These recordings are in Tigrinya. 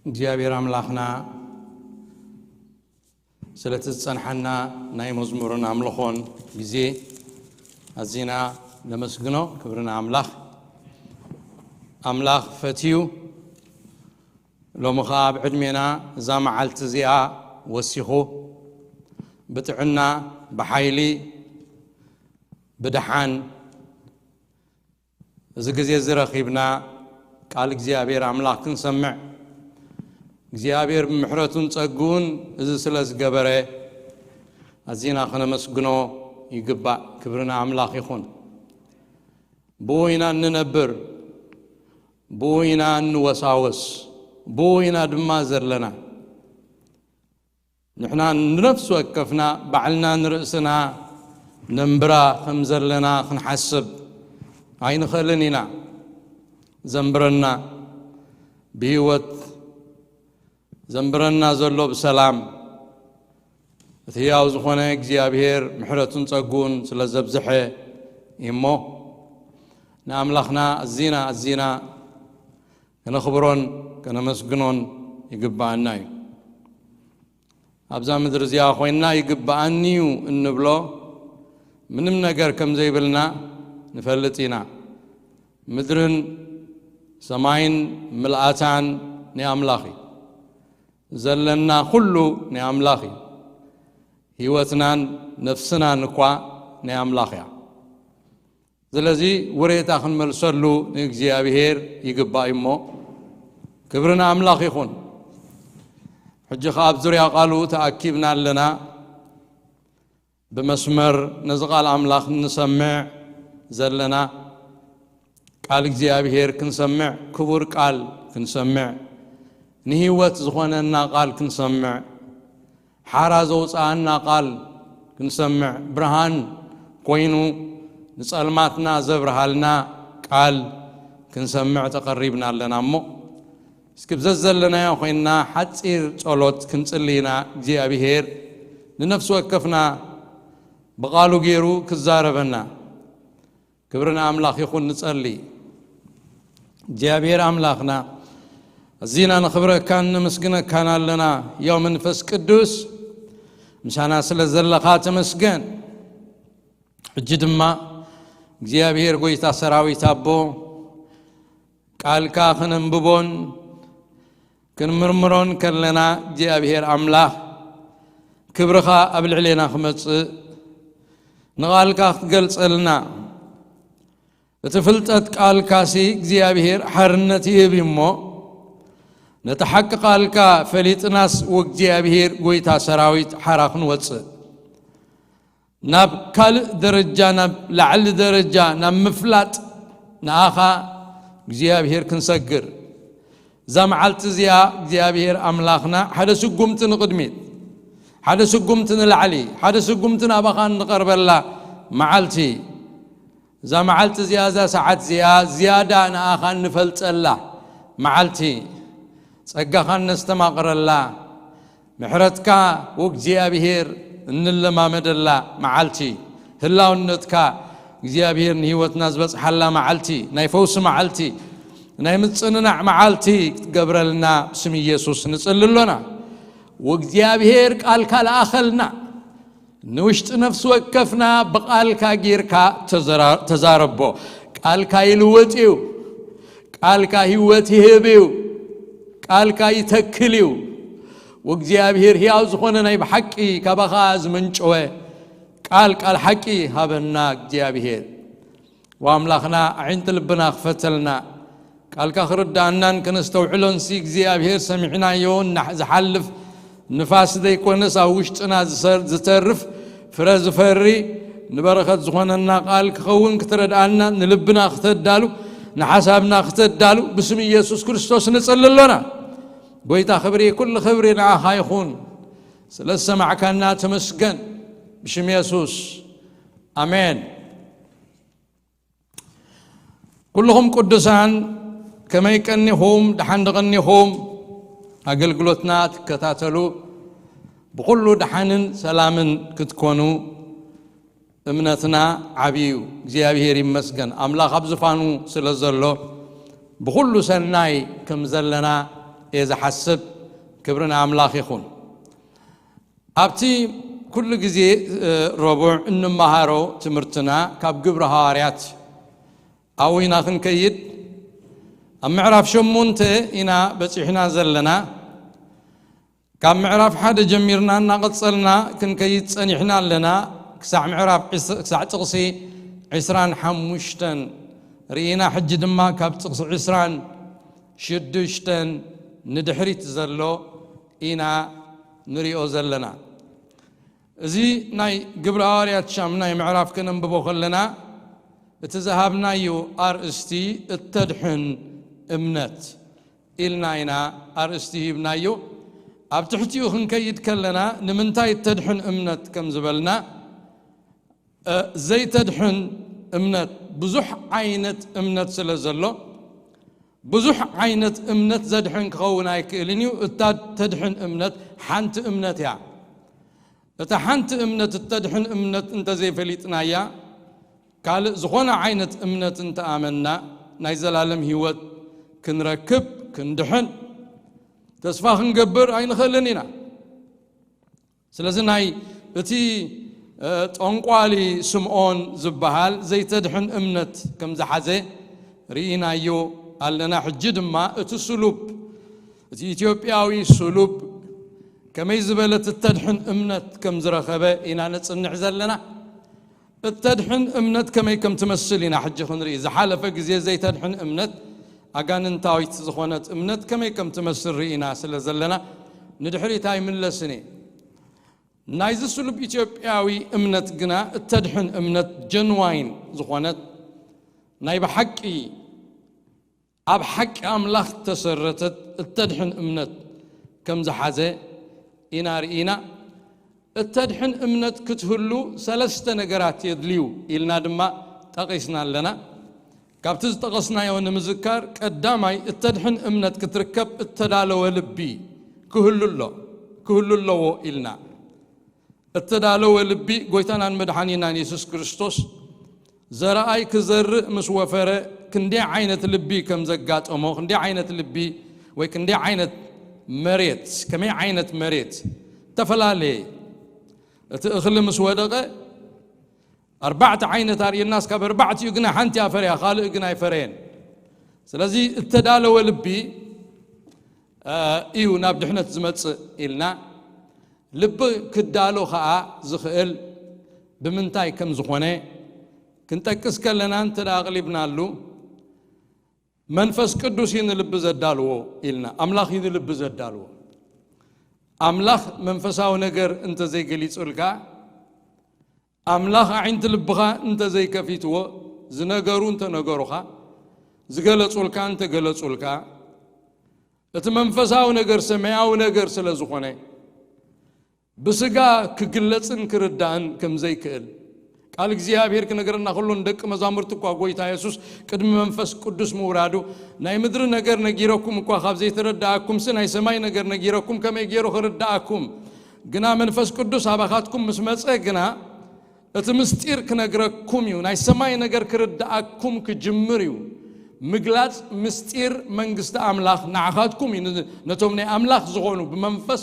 እግዚኣብሔር ኣምላኽና ስለቲ ዝጸንሓና ናይ መዝሙርን ኣምልኾን ግዜ ኣዚና ነመስግኖ። ክብሪ ንኣምላኽ። ኣምላኽ ፈትዩ ሎሚ ኸኣ ኣብ ዕድሜና እዛ መዓልቲ እዚኣ ወሲኹ ብጥዕና፣ ብሓይሊ፣ ብደሓን እዚ ግዜ እዚ ረኺብና ቃል እግዚኣብሔር ኣምላኽ ክንሰምዕ፣ እግዚኣብሔር ብምሕረቱን ጸግኡን እዚ ስለ ዝገበረ ኣዚና ከነመስግኖ ይግባእ። ክብሪ ንኣምላኽ ይኹን። ብኡ ኢና እንነብር፣ ብኡ ኢና እንወሳወስ፣ ብኡ ኢና ድማ ዘለና። ንሕና ንነፍሲ ወከፍና ባዕልና ንርእስና ነንብራ ከም ዘለና ክንሓስብ ኣይንኽእልን ኢና። ዘንብረና፣ ብህይወት ዘንብረና ዘሎ ብሰላም እቲ ሕያው ዝኾነ እግዚኣብሔር ምሕረቱን ጸግኡን ስለ ዘብዝሐ እሞ ንኣምላኽና ኣዚና ኣዚና ከነኽብሮን ከነመስግኖን ይግብኣና እዩ። ኣብዛ ምድሪ እዚኣ ኮይንና ይግብኣኒ እዩ እንብሎ ምንም ነገር ከም ዘይብልና ንፈልጥ ኢና። ምድርን ሰማይን ምልኣታን ናይ ኣምላኽ እዩ። ዘለና ኩሉ ናይ ኣምላኽ እዩ። ህይወትናን ነፍስናን እኳ ናይ ኣምላኽ እያ። ስለዚ ውሬታ ክንመልሰሉ ንእግዚኣብሔር ይግባእ እሞ፣ ክብሪ ንኣምላኽ ይኹን። ሕጂ ኸኣ ኣብ ዙርያ ቃሉ ተኣኪብና ኣለና። ብመስመር ነዚ ቃል ኣምላኽ እንሰምዕ ዘለና፣ ቃል እግዚኣብሔር ክንሰምዕ፣ ክቡር ቃል ክንሰምዕ፣ ንህይወት ዝኾነና ቃል ክንሰምዕ፣ ሓራ ዘውፅኣና ቃል ክንሰምዕ፣ ብርሃን ኮይኑ ንጸልማትና ዘብርሃልና ቃል ክንሰምዕ ተቐሪብና ኣለና እሞ፣ እስኪ ብዘዘለናዮ ኮይንና ሓጺር ጸሎት ክንጽሊ ኢና። እግዚኣብሔር ንነፍሲ ወከፍና ብቓሉ ገይሩ ክዛረበና። ክብሪ ንኣምላኽ ይኹን። ንጸሊ። እግዚኣብሔር ኣምላኽና፣ ኣዚና ነኽብረካን ነመስግነካን ኣለና። ያው መንፈስ ቅዱስ፣ ምሳና ስለ ዘለኻ ተመስገን። ሕጂ ድማ እግዚኣብሔር ጐይታ ሰራዊት ኣቦ፣ ቃልካ ከነንብቦን ክንምርምሮን ከለና፣ እግዚኣብሔር ኣምላኽ፣ ክብርኻ ኣብ ልዕሌና ክመጽእ፣ ንቓልካ ክትገልጸልና፣ እቲ ፍልጠት ቃልካሲ እግዚኣብሔር ሓርነት ይህብ እዩ እሞ፣ ነቲ ሓቂ ቃልካ ፈሊጥናስ፣ ወእግዚኣብሔር ጐይታ ሰራዊት፣ ሓራ ክንወጽእ፣ ናብ ካልእ ደረጃ፣ ናብ ላዕሊ ደረጃ፣ ናብ ምፍላጥ ንኣኻ እግዚኣብሔር ክንሰግር። እዛ መዓልቲ እዚኣ እግዚኣብሔር ኣምላኽና ሓደ ስጉምቲ ንቕድሚት፣ ሓደ ስጉምቲ ንላዕሊ፣ ሓደ ስጉምቲ ናባኻ እንቐርበላ መዓልቲ። እዛ መዓልቲ እዚኣ፣ እዛ ሰዓት እዚኣ ዝያዳ ንኣኻ እንፈልጠላ መዓልቲ፣ ጸጋኻ እነስተማቕረላ፣ ምሕረትካ ወእግዚኣብሔር እንለማመደላ መዓልቲ፣ ህላውነትካ እግዚኣብሔር ንህይወትና ዝበጽሓላ መዓልቲ፣ ናይ ፈውሲ መዓልቲ፣ ናይ ምጽንናዕ መዓልቲ ክትገብረልና ብስም ኢየሱስ ንጽሊ ኣሎና። ወእግዚኣብሔር ቃልካ ለኣኸልና። ንውሽጢ ነፍሲ ወከፍና ብቃልካ ጌርካ ተዘራ-፣ ተዛረቦ። ቃልካ ይልወጥ እዩ። ቃልካ ህይወት ይህብ እዩ። ቃልካ ይተክል እዩ። ወእግዚኣብሔር ሕያው ዝኾነ ናይ ብሓቂ ካባኻ ዝመንጨወ ቃል፣ ቃል ሓቂ ሃበና እግዚኣብሔር። ወኣምላኽና ኣዒንቲ ልብና ክፈተልና፣ ቃልካ ክርድኣናን ከነስተውዕሎንሲ እግዚኣብሔር ሰሚዕናዮ እና-፣ ዝሓልፍ ንፋስ ዘይኮነስ ኣብ ውሽጥና ዝሰር-፣ ዝተርፍ ፍረ ዝፈሪ ንበረኸት ዝኾነና ቃል ክኸውን ክትረድኣና፣ ንልብና ክተዳሉ፣ ንሓሳብና ክተዳሉ ብስም ኢየሱስ ክርስቶስ ንጽሊ ኣሎና። ጐይታ ክብሪ፣ ኩሉ ክብሪ ንዓኻ ይኹን። ስለ ዝሰማዕካና ተመስገን። ብሽም የሱስ ኣሜን። ኩልኹም ቅዱሳን ከመይ ቀኒኹም? ደሓን ዶ ቀኒኹም? ኣገልግሎትና ትከታተሉ ብኹሉ ደሓንን ሰላምን ክትኮኑ እምነትና ዓብዪ እዩ። እግዚኣብሔር ይመስገን። ኣምላኽ ኣብ ዝፋኑ ስለ ዘሎ ብኹሉ ሰናይ ከም ዘለና እየ ዝሓስብ። ክብሪ ንኣምላኽ ይኹን። ኣብቲ ኩሉ ግዜ ረቡዕ እንመሃሮ ትምህርትና ካብ ግብሪ ሃዋርያት ኣብኡ ኢና ክንከይድ። ኣብ ምዕራፍ ሸሞንተ ኢና በጺሕና ዘለና። ካብ ምዕራፍ ሓደ ጀሚርና እናቐጸልና ክንከይድ ጸኒሕና ኣለና። ክሳዕ ምዕራፍ ዕስ- ክሳዕ ጥቕሲ ዕስራን ሓሙሽተን ርኢና። ሕጂ ድማ ካብ ጥቕሲ ዕስራን ሽዱሽተን ንድሕሪት ዘሎ ኢና ንሪኦ ዘለና። እዚ ናይ ግብረ ሃዋርያት ሻምናይ ምዕራፍ ከነንብቦ ከለና፣ እቲ ዝሃብናዮ ኣርእስቲ እተድሕን እምነት ኢልና ኢና ኣርእስቲ ሂብናዮ። ኣብ ትሕቲኡ ክንከይድ ከለና፣ ንምንታይ እተድሕን እምነት ከም ዝበልና፣ እ፣ ዘይተድሕን እምነት፣ ብዙሕ ዓይነት እምነት ስለ ዘሎ፣ ብዙሕ ዓይነት እምነት ዘድሕን ክኸውን ኣይክእልን እዩ። እታ ተድሕን እምነት ሓንቲ እምነት እያ። እታ ሓንቲ እምነት እተድሕን እምነት እንተዘይፈሊጥናያ፣ ካልእ ዝኾነ ዓይነት እምነት እንተኣመንና፣ ናይ ዘላለም ህይወት ክንረክብ፣ ክንድሕን፣ ተስፋ ክንገብር ኣይንኽእልን ኢና። ስለዚ ናይ እቲ፣ እ፣ ጠንቋሊ ስምዖን ዝበሃል ዘይተድሕን እምነት ከም ዝሓዘ ርኢናዮ ኣለና። ሕጂ ድማ እቲ ስሉብ፣ እቲ ኢትዮጵያዊ ስሉብ ከመይ ዝበለት እተድሕን እምነት ከም ዝረኸበ ኢና ነጽንዕ ዘለና። እተድሕን እምነት ከመይ ከም ትመስል ኢና ሕጂ ክንርኢ። ዝሓለፈ ግዜ ዘይተድሕን እምነት፣ ኣጋንንታዊት ዝኾነት እምነት ከመይ ከም ትመስል ርኢና ስለ ዘለና፣ ንድሕሪት ኣይምለስን እየ። ናይዚ ስሉብ ኢትዮጵያዊ እምነት ግና እተድሕን እምነት፣ ጀንዋይን ዝኾነት፣ ናይ ብሓቂ ኣብ ሓቂ ኣምላኽ እተሰረተት እተድሕን እምነት ከም ዝሓዘ ኢና ርኢና። እተድሕን እምነት ክትህሉ ሰለስተ ነገራት የድልዩ ኢልና ድማ ጠቒስና ኣለና። ካብቲ ዝጠቐስናዮ ንምዝካር፣ ቀዳማይ፣ እተድሕን እምነት ክትርከብ እተዳለወ ልቢ ክህሉ ኣሎ፣ ክህሉ ኣለዎ ኢልና። እተዳለወ ልቢ፣ ጎይታናን መድሓኒናን የሱስ ክርስቶስ፣ ዘረኣይ ክዘርእ ምስ ወፈረ ክንደይ ዓይነት ልቢ ከም ዘጋጠሞ፣ ክንደይ ዓይነት ልቢ ወይ ክንደይ ዓይነት መሬት፣ ከመይ ዓይነት መሬት፣ ተፈላለየ። እቲ እኽሊ ምስ ወደቐ፣ ኣርባዕተ ዓይነት ኣርእየናስ፣ ካብ ኣርባዕቲኡ ግና ሓንቲ ኣፈርያ፣ ካልእ ግን ኣይፈረየን። ስለዚ እተዳለወ ልቢ፣ እ፣ እዩ ናብ ድሕነት ዝመጽእ ኢልና። ልቢ ክዳሎ ኸኣ ዝኽእል ብምንታይ ከም ዝኾነ ክንጠቅስ ከለና፣ እንተ ደኣ ኣቕሊብናሉ፣ መንፈስ ቅዱስ እዩ ንልቢ ዘዳልዎ ኢልና። ኣምላኽ እዩ ንልቢ ዘዳልዎ። ኣምላኽ መንፈሳዊ ነገር እንተዘይገሊጹልካ፣ ኣምላኽ ኣዒንቲ ልብኻ እንተዘይከፊትዎ፣ ዝነገሩ እንተነገሩኻ፣ ዝገለጹልካ እንተገለጹልካ፣ እቲ መንፈሳዊ ነገር ሰማያዊ ነገር ስለ ዝኾነ፣ ብስጋ ክግለጽን ክርዳእን ከም ዘይክእል ቃል እግዚኣብሔር ክነግረና ከሎ፣ ንደቂ መዛሙርቲ እኳ ጎይታ የሱስ ቅድሚ መንፈስ ቅዱስ ምውራዱ፣ ናይ ምድሪ ነገር ነጊረኩም እኳ ካብ ዘይተረዳእኩምሲ፣ ናይ ሰማይ ነገር ነጊረኩም ከመይ ገይሩ ክርዳእኩም? ግና መንፈስ ቅዱስ ኣባኻትኩም ምስ መጸ ግና፣ እቲ ምስጢር ክነግረኩም እዩ። ናይ ሰማይ ነገር ክርዳእኩም ክጅምር እዩ። ምግላጽ ምስጢር መንግስቲ ኣምላኽ ንዓኻትኩም እዩ። ን-፣ ነቶም ናይ ኣምላኽ ዝኾኑ ብመንፈስ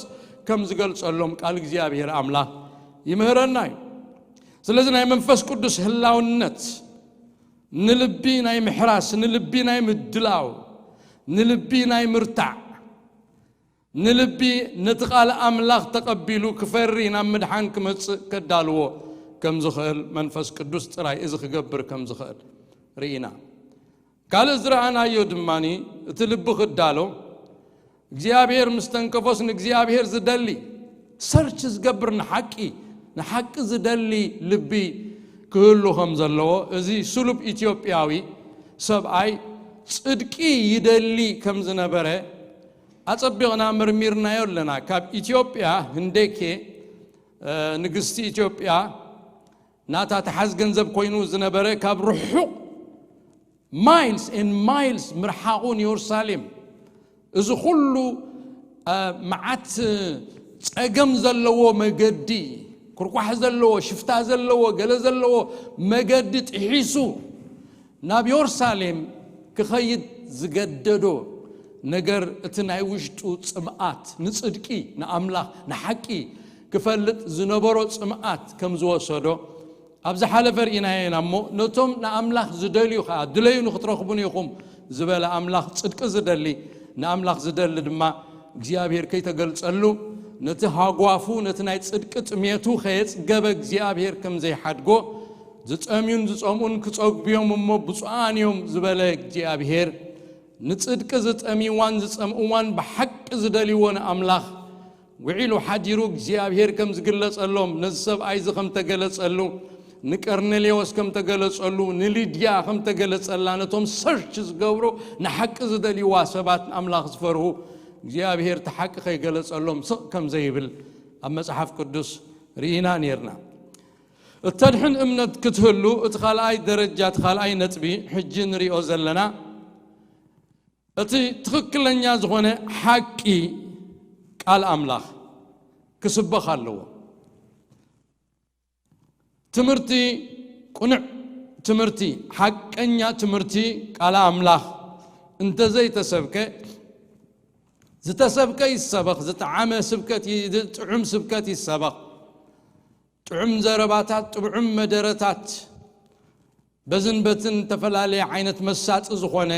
ከም ዝገልጸሎም ቃል እግዚኣብሔር ኣምላኽ ይምህረና እዩ። ስለዚ ናይ መንፈስ ቅዱስ ህላውነት ንልቢ ናይ ምሕራስ፣ ንልቢ ናይ ምድላው፣ ንልቢ ናይ ምርታዕ፣ ንልቢ ነቲ ቃል ኣምላኽ ተቐቢሉ ክፈሪ ናብ ምድሓን ክመጽእ ከዳልዎ ከም ዝኽእል መንፈስ ቅዱስ ጥራይ እዚ ክገብር ከም ዝኽእል ርኢና። ካልእ ዝረኣናዮ ድማኒ፣ እቲ ልቢ ክዳሎ እግዚኣብሔር ምስ ተንከፎስ ንእግዚኣብሔር ዝደሊ፣ ሰርች ዝገብር፣ ንሓቂ፣ ንሓቂ ዝደሊ ልቢ ክህሉ ከም ዘለዎ፣ እዚ ስሉብ ኢትዮጵያዊ ሰብኣይ ጽድቂ ይደሊ ከም ዝነበረ ኣጸቢቕና መርሚርናዮ ኣለና። ካብ ኢትዮጵያ ህንደኬ፣ እ፣ ንግስቲ ኢትዮጵያ ናታ ተሓዝ ገንዘብ ኮይኑ ዝነበረ፣ ካብ ርሑቕ miles and miles ምርሓቑ ንየሩሳሌም፣ እዚ ኩሉ፣ እ፣ መዓት ጸገም ዘለዎ መገዲ፣ ኩርኳሕ ዘለዎ፣ ሽፍታ ዘለዎ፣ ገለ ዘለዎ መገዲ ጥሒሱ ናብ የሩሳሌም ክኸይድ ዝገደዶ፣ ነገር፣ እቲ ናይ ውሽጡ ጽምኣት ንጽድቂ፣ ንኣምላኽ፣ ንሓቂ ክፈልጥ ዝነበሮ ጽምኣት ከም ዝወሰዶ ኣብ ዝሓለፈ ርኢናዮ ኢና። እሞ ነቶም ንኣምላኽ ዝደልዩ ኸኣ፣ ድለዩ ንኽትረኽቡን ኢኹም ዝበለ ኣምላኽ፣ ጽድቂ ዝደሊ፣ ንኣምላኽ ዝደሊ ድማ እግዚኣብሔር ከይተገልጸሉ፣ ነቲ ሃጓፉ፣ ነቲ ናይ ጽድቂ ጥሜቱ ከየጽገበ እግዚኣብሔር ከም ዘይሓድጎ፣ ዝጠምዩን ዝጸምኡን ክጸግቡ እዮም እሞ ብፁዓን እዮም ዝበለ እግዚኣብሔር፣ ንጽድቂ ዝጠምይዋን ዝጸምእዋን ብሓቂ ዝደልይዎ ንኣምላኽ፣ ውዒሉ ሓዲሩ እግዚኣብሔር ከም ዝግለጸሎም፣ ነዚ ሰብኣይ እዚ ከም ተገለጸሉ፣ ንቀርኔሌዎስ ከም ተገለጸሉ፣ ንሊድያ ከም ተገለጸላ፣ ነቶም ሰርች ዝገብሩ፣ ንሓቂ ዝደልይዋ ሰባት፣ ንኣምላኽ ዝፈርሁ፣ እግዚኣብሔር እቲ ሓቂ ከይገለጸሎም ስቕ ከም ዘይብል ኣብ መጽሓፍ ቅዱስ ርኢና ኔርና። እተድሕን እምነት ክትህሉ፣ እቲ ካልኣይ ደረጃ፣ እቲ ካልኣይ ነጥቢ ሕጂ ንሪኦ ዘለና፣ እቲ ትኽክለኛ ዝኾነ ሓቂ ቃል ኣምላኽ ክስበኽ ኣለዎ። ትምህርቲ፣ ቅኑዕ ትምህርቲ፣ ሓቀኛ ትምህርቲ ቃል ኣምላኽ እንተዘይተሰብከ፣ ዝተሰብከ ይሰበኽ፣ ዝጠዓመ ስብከት ይ-፣ ጥዑም ስብከት ይሰበኽ፣ ጥዑም ዘረባታት፣ ጥዑም መደረታት፣ በዝን በትን ዝተፈላለየ ዓይነት መሳጢ ዝኾነ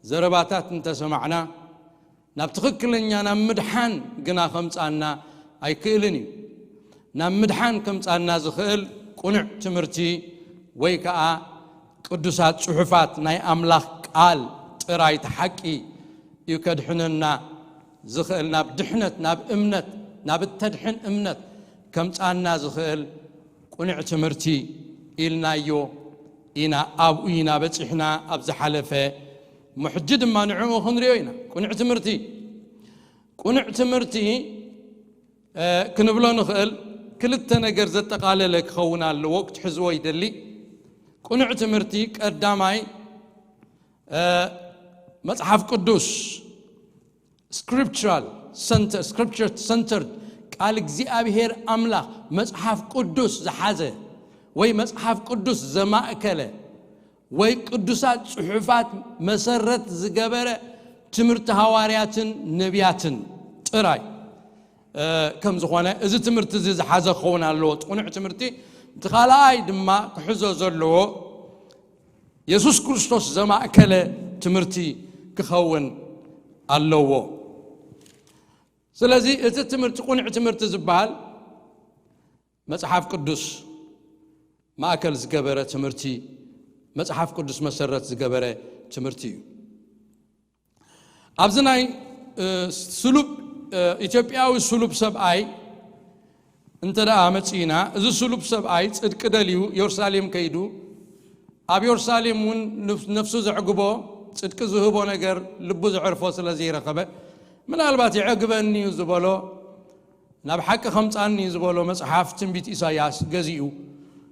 ዘረባታት እንተሰማዕና፣ ናብ ትኽክለኛ፣ ናብ ምድሓን ግና ከምጻና ኣይክእልን እዩ። ናብ ምድሓን ከምጻና ዝኽእል ቅኑዕ ትምህርቲ ወይ ከኣ ቅዱሳት ጽሑፋት፣ ናይ ኣምላኽ ቃል ጥራይ፣ እቲ ሓቂ እዩ ከድሕነና ዝኽእል። ናብ ድሕነት፣ ናብ እምነት፣ ናብ እተድሕን እምነት ከምጻና ዝኽእል ቅኑዕ ትምህርቲ ኢልናዮ ኢና። ኣብኡ ኢና በጺሕና ኣብ ዝሓለፈ። እሞ ሕጂ ድማ ንዕኡ ክንሪኦ ኢና። ቅኑዕ ትምህርቲ፣ ቅኑዕ ትምህርቲ፣ እ፣ ክንብሎ ንኽእል፣ ክልተ ነገር ዘጠቓለለ ክኸውን ኣለዎ፣ ክትሕዝዎ ይደሊ። ቅኑዕ ትምህርቲ ቀዳማይ፣ እ፣ መጽሓፍ ቅዱስ፣ ስክሪፕቸራል ሰንተ-፣ ስክሪፕቸር ሰንተርድ፣ ቃል እግዚኣብሔር ኣምላኽ፣ መጽሓፍ ቅዱስ ዝሓዘ ወይ መጽሓፍ ቅዱስ ዘማእከለ ወይ ቅዱሳት ጽሑፋት መሰረት ዝገበረ ትምህርቲ ሃዋርያትን ነቢያትን ጥራይ፣ እ፣ ከም ዝኾነ፣ እዚ ትምህርቲ እዚ ዝሓዘ ክኸውን ኣለዎ፣ እቲ ቅኑዕ ትምህርቲ። እቲ ካልኣይ ድማ ክሕዞ ዘለዎ፣ የሱስ ክርስቶስ ዘማእከለ ትምህርቲ ክኸውን ኣለዎ። ስለዚ እቲ ትምህርቲ፣ ቅኑዕ ትምህርቲ ዝበሃል፣ መጽሓፍ ቅዱስ ማእከል ዝገበረ ትምህርቲ፣ መጽሓፍ ቅዱስ መሰረት ዝገበረ ትምህርቲ እዩ። ኣብዚ ናይ፣ እ፣ ስሉብ፣ እ፣ ኢትዮጵያዊ ስሉብ ሰብኣይ እንተ ደኣ መጺእና፣ እዚ ስሉብ ሰብኣይ ጽድቂ ደልዩ የሩሳሌም ከይዱ፣ ኣብ የሩሳሌም እውን ንፍ-፣ ነፍሱ ዘዕግቦ፣ ጽድቂ ዝህቦ ነገር ልቡ ዘዕርፎ ስለ ዘይረኸበ፣ ምናልባት የዕግበኒ እዩ ዝበሎ፣ ናብ ሓቂ ከምጻኒ ዝበሎ መጽሓፍ ትንቢት ኢሳይያስ ገዚኡ፣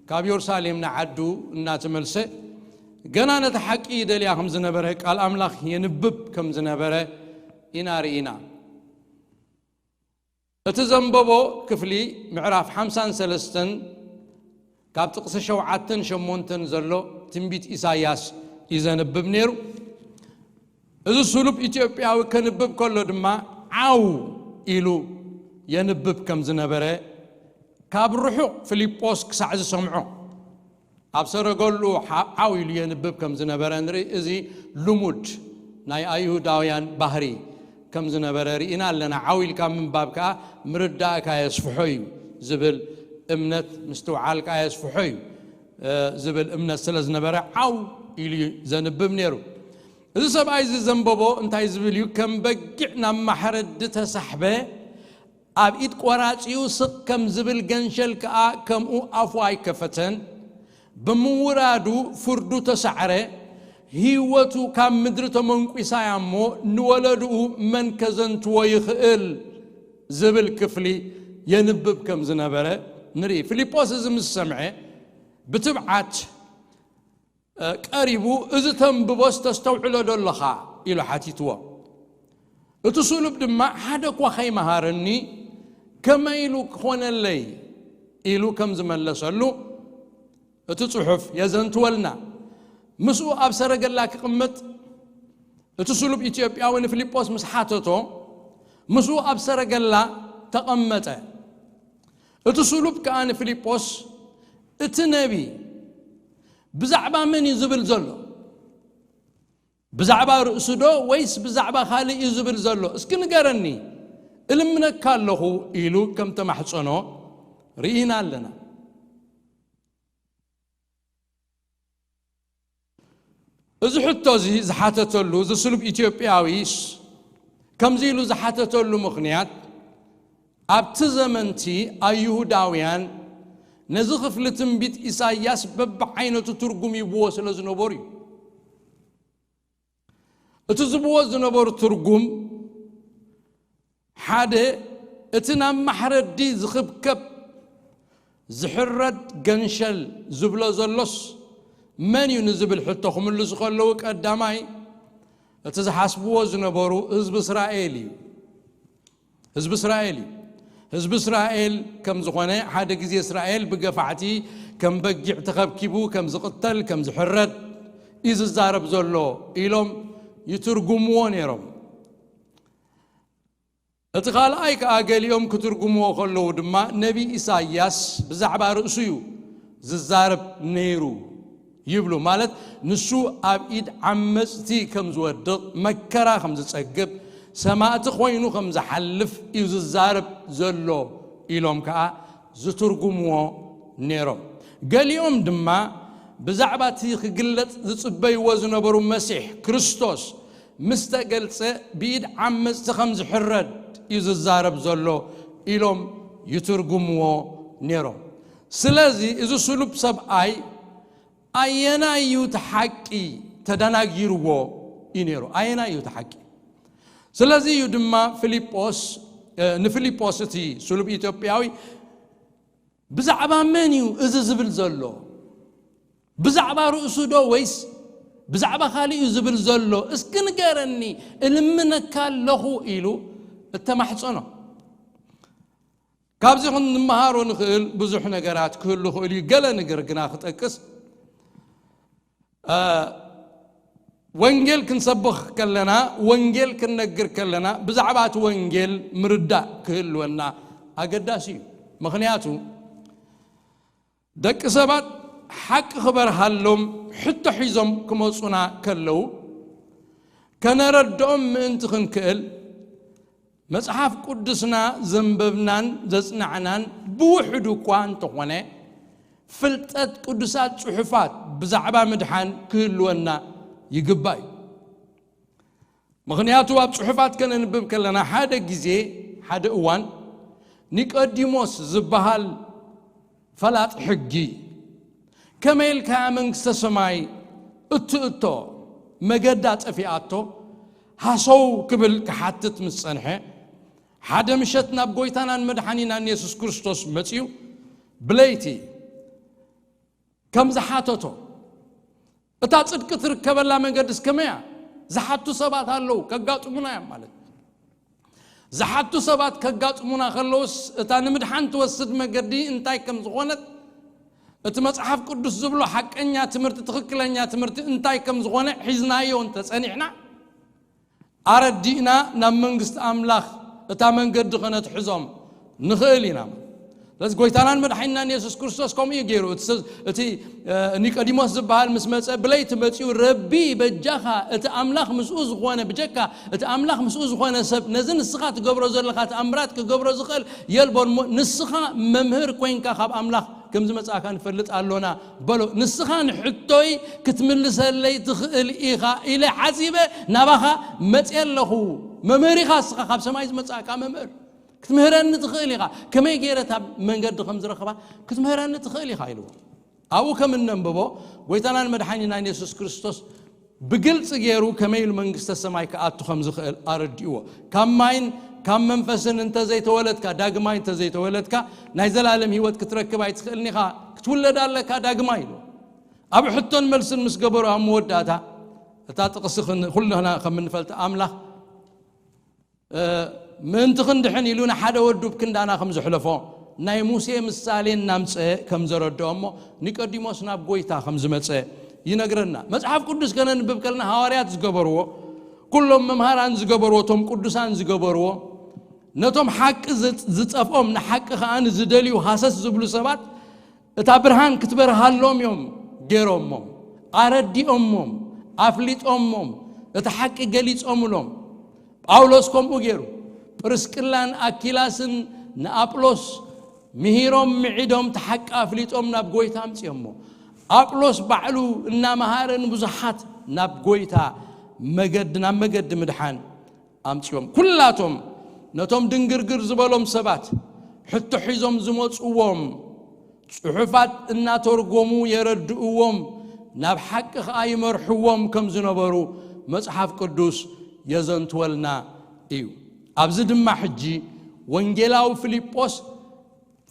ካብ የሩሳሌም ንዓዱ እናተመልሰ፣ ገና ነቲ ሓቂ ይደልያ ከም ዝነበረ፣ ቃል ኣምላኽ የንብብ ከም ዝነበረ ኢና ርኢና። እቲ ዘንበቦ ክፍሊ፣ ምዕራፍ ሓምሳን ሰለስተን፣ ካብ ጥቕሲ ሸውዓተን ሸሞንተን ዘሎ ትንቢት ኢሳይያስ እዩ ዘንብብ ነይሩ። እዚ ስሉብ ኢትዮጵያዊ ከንብብ ከሎ ድማ፣ ዓው ኢሉ የንብብ ከም ዝነበረ፣ ካብ ርሑቕ ፊልጶስ ክሳዕ ዝሰምዖ፣ ኣብ ሰረገሉ ሓ-፣ ዓው ኢሉ የንብብ ከም ዝነበረ ንርኢ። እዚ ልሙድ ናይ ኣይሁዳውያን ባህሪ ከም ዝነበረ ርኢና ኣለና። ዓው ኢልካ ምንባብ ከኣ ምርዳእካ የስፍሖ እዩ ዝብል እምነት፣ ምስትውዓልካ የስፍሖ እዩ፣ እ፣ ዝብል እምነት ስለ ዝነበረ፣ ዓው ኢሉ እዩ ዘንብብ ነይሩ። እዚ ሰብኣይ እዚ ዘንበቦ እንታይ ዝብል እዩ? ከም በጊዕ ናብ ማሕረዲ ተሳሕበ፣ ኣብ ኢድ ቆራጺኡ ስቕ ከም ዝብል፣ ገንሸል ከኣ ከምኡ ኣፉ ኣይከፈተን። ብምውራዱ ፍርዱ ተሳዕረ፣ ህይወቱ ካብ ምድሪ ተመንኲሳ እያ እሞ፣ ንወለድኡ መን ከዘንትዎ ይኽእል? ዝብል ክፍሊ የንብብ ከም ዝነበረ ንርኢ። ፊልጶስ እዚ ምስ ሰምዐ፣ ብትብዓት፣ እ፣ ቀሪቡ፣ "እዚ ተንብቦስ ተስተውዕሎ ዶ ኣለኻ?" ኢሉ ሓቲትዎ። እቲ ስሉብ ድማ፣ "ሓደ እኳ ኸይመሃረኒ ከመይ ኢሉ ክኾነለይ?" ኢሉ ከም ዝመለሰሉ እቲ ጽሑፍ የዘንትወልና። ምስኡ ኣብ ሰረገላ ክቕመጥ እቲ ስሉብ ኢትዮጵያዊ ንፊልጶስ ምስ ሓተቶ፣ ምስኡ ኣብ ሰረገላ ተቐመጠ። እቲ ስሉብ ከኣ ንፊልጶስ፣ "እቲ ነቢ ብዛዕባ መን እዩ ዝብል ዘሎ? ብዛዕባ ርእሱ ዶ ወይስ ብዛዕባ ካልእ እዩ ዝብል ዘሎ? እስኪ ንገረኒ፣ እልምነካ ኣለኹ" ኢሉ ከም ተማሕጸኖ ርኢና ኣለና። እዚ ሕቶ እዚ ዝሓተተሉ፣ እዚ ስሉብ ኢትዮጵያዊስ ከምዚ ኢሉ ዝሓተተሉ ምኽንያት፣ ኣብቲ ዘመንቲ ኣይሁዳውያን ነዚ ክፍሊ ትንቢት ኢሳይያስ በብዓይነቱ ትርጉም ይብዎ ስለ ዝነበሩ እዩ። እቲ ዝብዎ ዝነበሩ ትርጉም፣ ሓደ፣ እቲ ናብ ማሕረዲ ዝኽብከብ ዝሕረድ ገንሸል ዝብሎ ዘሎስ መን እዩ ንዝብል ሕቶ ክምልሱ ከለዉ፣ ቀዳማይ፣ እቲ ዝሓስብዎ ዝነበሩ ህዝቢ እስራኤል እዩ። ህዝቢ እስራኤል እዩ። ህዝቢ እስራኤል ከም ዝኾነ፣ ሓደ ግዜ እስራኤል ብገፋዕቲ ከም በጊዕ ተኸብኪቡ ከም ዝቕተል፣ ከም ዝሕረድ እዩ ዝዛረብ ዘሎ ኢሎም ይትርጉምዎ ነይሮም። እቲ ካልኣይ ከኣ፣ ገሊኦም ክትርጉምዎ ከለዉ ድማ፣ ነቢ ኢሳይያስ ብዛዕባ ርእሱ እዩ ዝዛረብ ነይሩ ይብሉ። ማለት፣ ንሱ ኣብ ኢድ ዓመጽቲ ከም ዝወድቕ፣ መከራ ከም ዝጸግብ፣ ሰማእቲ ኮይኑ ከም ዝሓልፍ እዩ ዝዛረብ ዘሎ ኢሎም ከኣ ዝትርጉምዎ ነይሮም። ገሊኦም ድማ ብዛዕባ እቲ ክግለጽ ዝጽበይዎ ዝነበሩ መሲሕ ክርስቶስ ምስ ተገልጸ፣ ብኢድ ዓመጽቲ ከም ዝሕረድ እዩ ዝዛረብ ዘሎ ኢሎም ይትርጉምዎ ነይሮም። ስለዚ፣ እዚ ስሉብ ሰብኣይ ኣየናይ እዩ እቲ ሓቂ ተደናጊርዎ እዩ ነይሩ? ኣየናይ እዩ እቲ ሓቂ? ስለዚ እዩ ድማ ፊልጶስ፣ እ፣ ንፊልጶስ እቲ ስሉብ ኢትዮጵያዊ፣ "ብዛዕባ መን እዩ እዚ ዝብል ዘሎ? ብዛዕባ ርእሱ ዶ ወይስ ብዛዕባ ካልእ እዩ ዝብል ዘሎ? እስኪ ንገረኒ፣ እልምነካ ኣለኹ" ኢሉ እተማሕጸኖ። ካብዚ ክንመሃሮ ንኽእል ብዙሕ ነገራት ክህሉ ይኽእል እዩ። ገለ ነገር ግና ክጠቅስ፣ እ፣ ወንጌል ክንሰብኽ ከለና፣ ወንጌል ክንነግር ከለና፣ ብዛዕባ እቲ ወንጌል ምርዳእ ክህልወና ኣገዳሲ እዩ። ምኽንያቱ፣ ደቂ ሰባት ሓቂ ክበርሃሎም ሕቶ ሒዞም ክመጹና ከለዉ፣ ከነረድኦም ምእንቲ ክንክእል፣ መጽሓፍ ቅዱስና ዘንበብናን ዘጽናዕናን ብውሕዱ እኳ እንተኾነ፣ ፍልጠት ቅዱሳት ጽሑፋት ብዛዕባ ምድሓን ክህልወና ይግባእ እዩ። ምኽንያቱ፣ ኣብ ጽሑፋት ከነንብብ ከለና፣ ሓደ ግዜ፣ ሓደ እዋን፣ ኒቆዲሞስ ዝበሃል ፈላጥ ሕጊ፣ "ከመይ ኢልካ እያ መንግስተ ሰማይ እትእቶ? መገዳ ጠፊኣቶ?" ሃሰው ክብል ክሓትት ምስ ጸንሐ፣ ሓደ ምሸት ናብ ጎይታናን መድሓኒናን የሱስ ክርስቶስ መጺኡ፣ ብለይቲ ከም ዝሓተቶ፣ "እታ ጽድቂ ትርከበላ መንገድስ ከመይ እያ?" ዝሓቱ ሰባት ኣለዉ፣ ከጋጥሙና እዮም ማለት። ዝሓቱ ሰባት ከጋጥሙና ከለዉስ፣ እታ ንምድሓን ትወስድ መገዲ እንታይ ከም ዝኾነት፣ እቲ መጽሓፍ ቅዱስ ዝብሎ ሓቀኛ ትምህርቲ፣ ትኽክለኛ ትምህርቲ እንታይ ከም ዝኾነ ሒዝናዮ እንተጸኒሕና፣ ኣረዲእና ናብ መንግስቲ ኣምላኽ እታ መንገዲ ከነትሕዞም ንኽእል ኢና። ስለዚ ጎይታናን መድሓኒናን የሱስ ክርስቶስ ከምኡ እዩ ገይሩ። እቲ ሰብ፣ እቲ፣ እ፣ ኒቆዲሞስ ዝበሃል ምስ መጸ፣ ብለይቲ መጺኡ፣ "ረቢ፣ በጃኻ፣ እቲ ኣምላኽ ምስኡ ዝኾነ፣ ብጀካ እቲ ኣምላኽ ምስኡ ዝኾነ ሰብ ነዚ ንስኻ ትገብሮ ዘለኻ ተኣምራት ክገብሮ ዝኽእል የልቦን እሞ፣ ንስኻ መምህር ኮይንካ ካብ ኣምላኽ ከም ዝመጻእካ ንፈልጥ ኣሎና" በሎ። "ንስኻ ንሕቶይ ክትምልሰለይ ትኽእል ኢኻ ኢለ ሓሲበ ናባኻ መጽየ ኣለኹ። መምህር ኢኻ ንስኻ፣ ካብ ሰማይ ዝመጻእካ መምህር። ክትምህረኒ ትኽእል ኢኻ። ከመይ ገይረ እታ መንገዲ ከም ዝረኽባ ክትምህረኒ ትኽእል ኢኻ" ኢልዎ። ኣብኡ ከም እነንብቦ፣ ጎይታናን መድሓኒናን የሱስ ክርስቶስ ብግልጺ ገይሩ ከመይ ኢሉ መንግስተ ሰማይ ክኣቱ ከም ዝኽእል ኣረዲእዎ። "ካብ ማይን ካብ መንፈስን እንተ ዘይተወለድካ፣ ዳግማይ እንተ ዘይተወለድካ፣ ናይ ዘላለም ህይወት ክትረክብ ኣይትኽእልን ኢኻ፣ ክትውለድ ኣለካ ዳግማይ" ኢሉ። ኣብ ሕቶን መልስን ምስ ገበሩ፣ ኣብ መወዳእታ፣ እታ ጥቕሲ ክን-፣ ኩልና ከም እንፈልጥ፣ ኣምላኽ፣ እ፣ ምእንቲ ክንድሕን ኢሉ ንሓደ ወዱ ኣብ ክንዳና ከም ዘሕለፎ፣ ናይ ሙሴ ምሳሌ እናምጸ ከም ዘረድኦ እሞ፣ ኒቆዲሞስ ናብ ጎይታ ከም ዝመጸ ይነግረና። መጽሓፍ ቅዱስ ከነንብብ ከለና፣ ሃዋርያት ዝገበርዎ፣ ኩሎም መምሃራን ዝገበርዎ፣ እቶም ቅዱሳን ዝገበርዎ፣ ነቶም ሓቂ ዝጥ-፣ ዝጠፍኦም፣ ንሓቂ ከኣ ንዝደልዩ ሃሰስ ዝብሉ ሰባት፣ እታ ብርሃን ክትበርሃሎም እዮም ገይሮሞም፣ ኣረዲኦሞም፣ ኣፍሊጦሞም፣ እቲ ሓቂ ገሊጾምሎም። ጳውሎስ ከምኡ ገይሩ፣ ጵርስቅላን ኣኪላስን ንኣጵሎስ ምሂሮም፣ ምዒዶም፣ እቲ ሓቂ ኣፍሊጦም ናብ ጐይታ ኣምጺኦሞ። ኣጵሎስ ባዕሉ እናመሃረ ንብዙሓት ናብ ጐይታ መገዲ፣ ናብ መገዲ ምድሓን ኣምጺኦም። ኩላቶም ነቶም ድንግርግር ዝበሎም ሰባት ሕቶ ሒዞም ዝመጽዎም ጽሑፋት እናተርጎሙ የረድእዎም፣ ናብ ሓቂ ኸኣ ይመርሕዎም ከም ዝነበሩ መጽሓፍ ቅዱስ የዘንትወልና እዩ። ኣብዚ ድማ ሕጂ ወንጌላዊ ፊልጶስ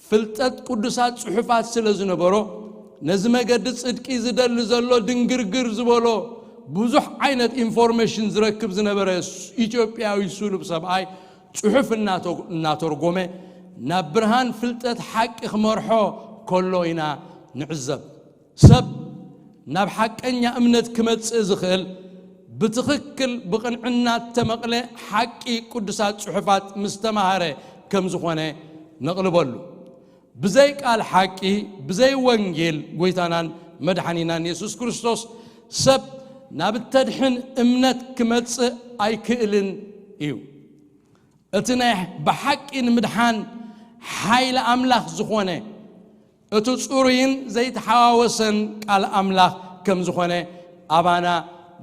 ፍልጠት ቅዱሳት ጽሑፋት ስለ ዝነበሮ፣ ነዚ መገዲ ጽድቂ ዝደሊ ዘሎ ድንግርግር ዝበሎ ብዙሕ ዓይነት ኢንፎርሜሽን ዝረክብ ዝነበረ ኢትዮጵያዊ ስሉብ ሰብኣይ ጽሑፍ እናተ-፣ እናተርጎመ ናብ ብርሃን ፍልጠት ሓቂ ክመርሖ ከሎ ኢና ንዕዘብ። ሰብ ናብ ሓቀኛ እምነት ክመጽእ ዝኽእል ብትኽክል ብቕንዕና እተመቕለ ሓቂ ቅዱሳት ጽሑፋት ምስ ተማሃረ ከም ዝኾነ ነቕልበሉ። ብዘይ ቃል ሓቂ፣ ብዘይ ወንጌል ጐይታናን መድሓኒናን የሱስ ክርስቶስ ሰብ ናብ እተድሕን እምነት ክመጽእ ኣይክእልን እዩ። እቲ ናይ ብሓቂ ንምድሓን ሓይሊ ኣምላኽ ዝኾነ እቲ ጽሩይን ዘይተሓዋወሰን ቃል ኣምላኽ ከም ዝኾነ ኣባና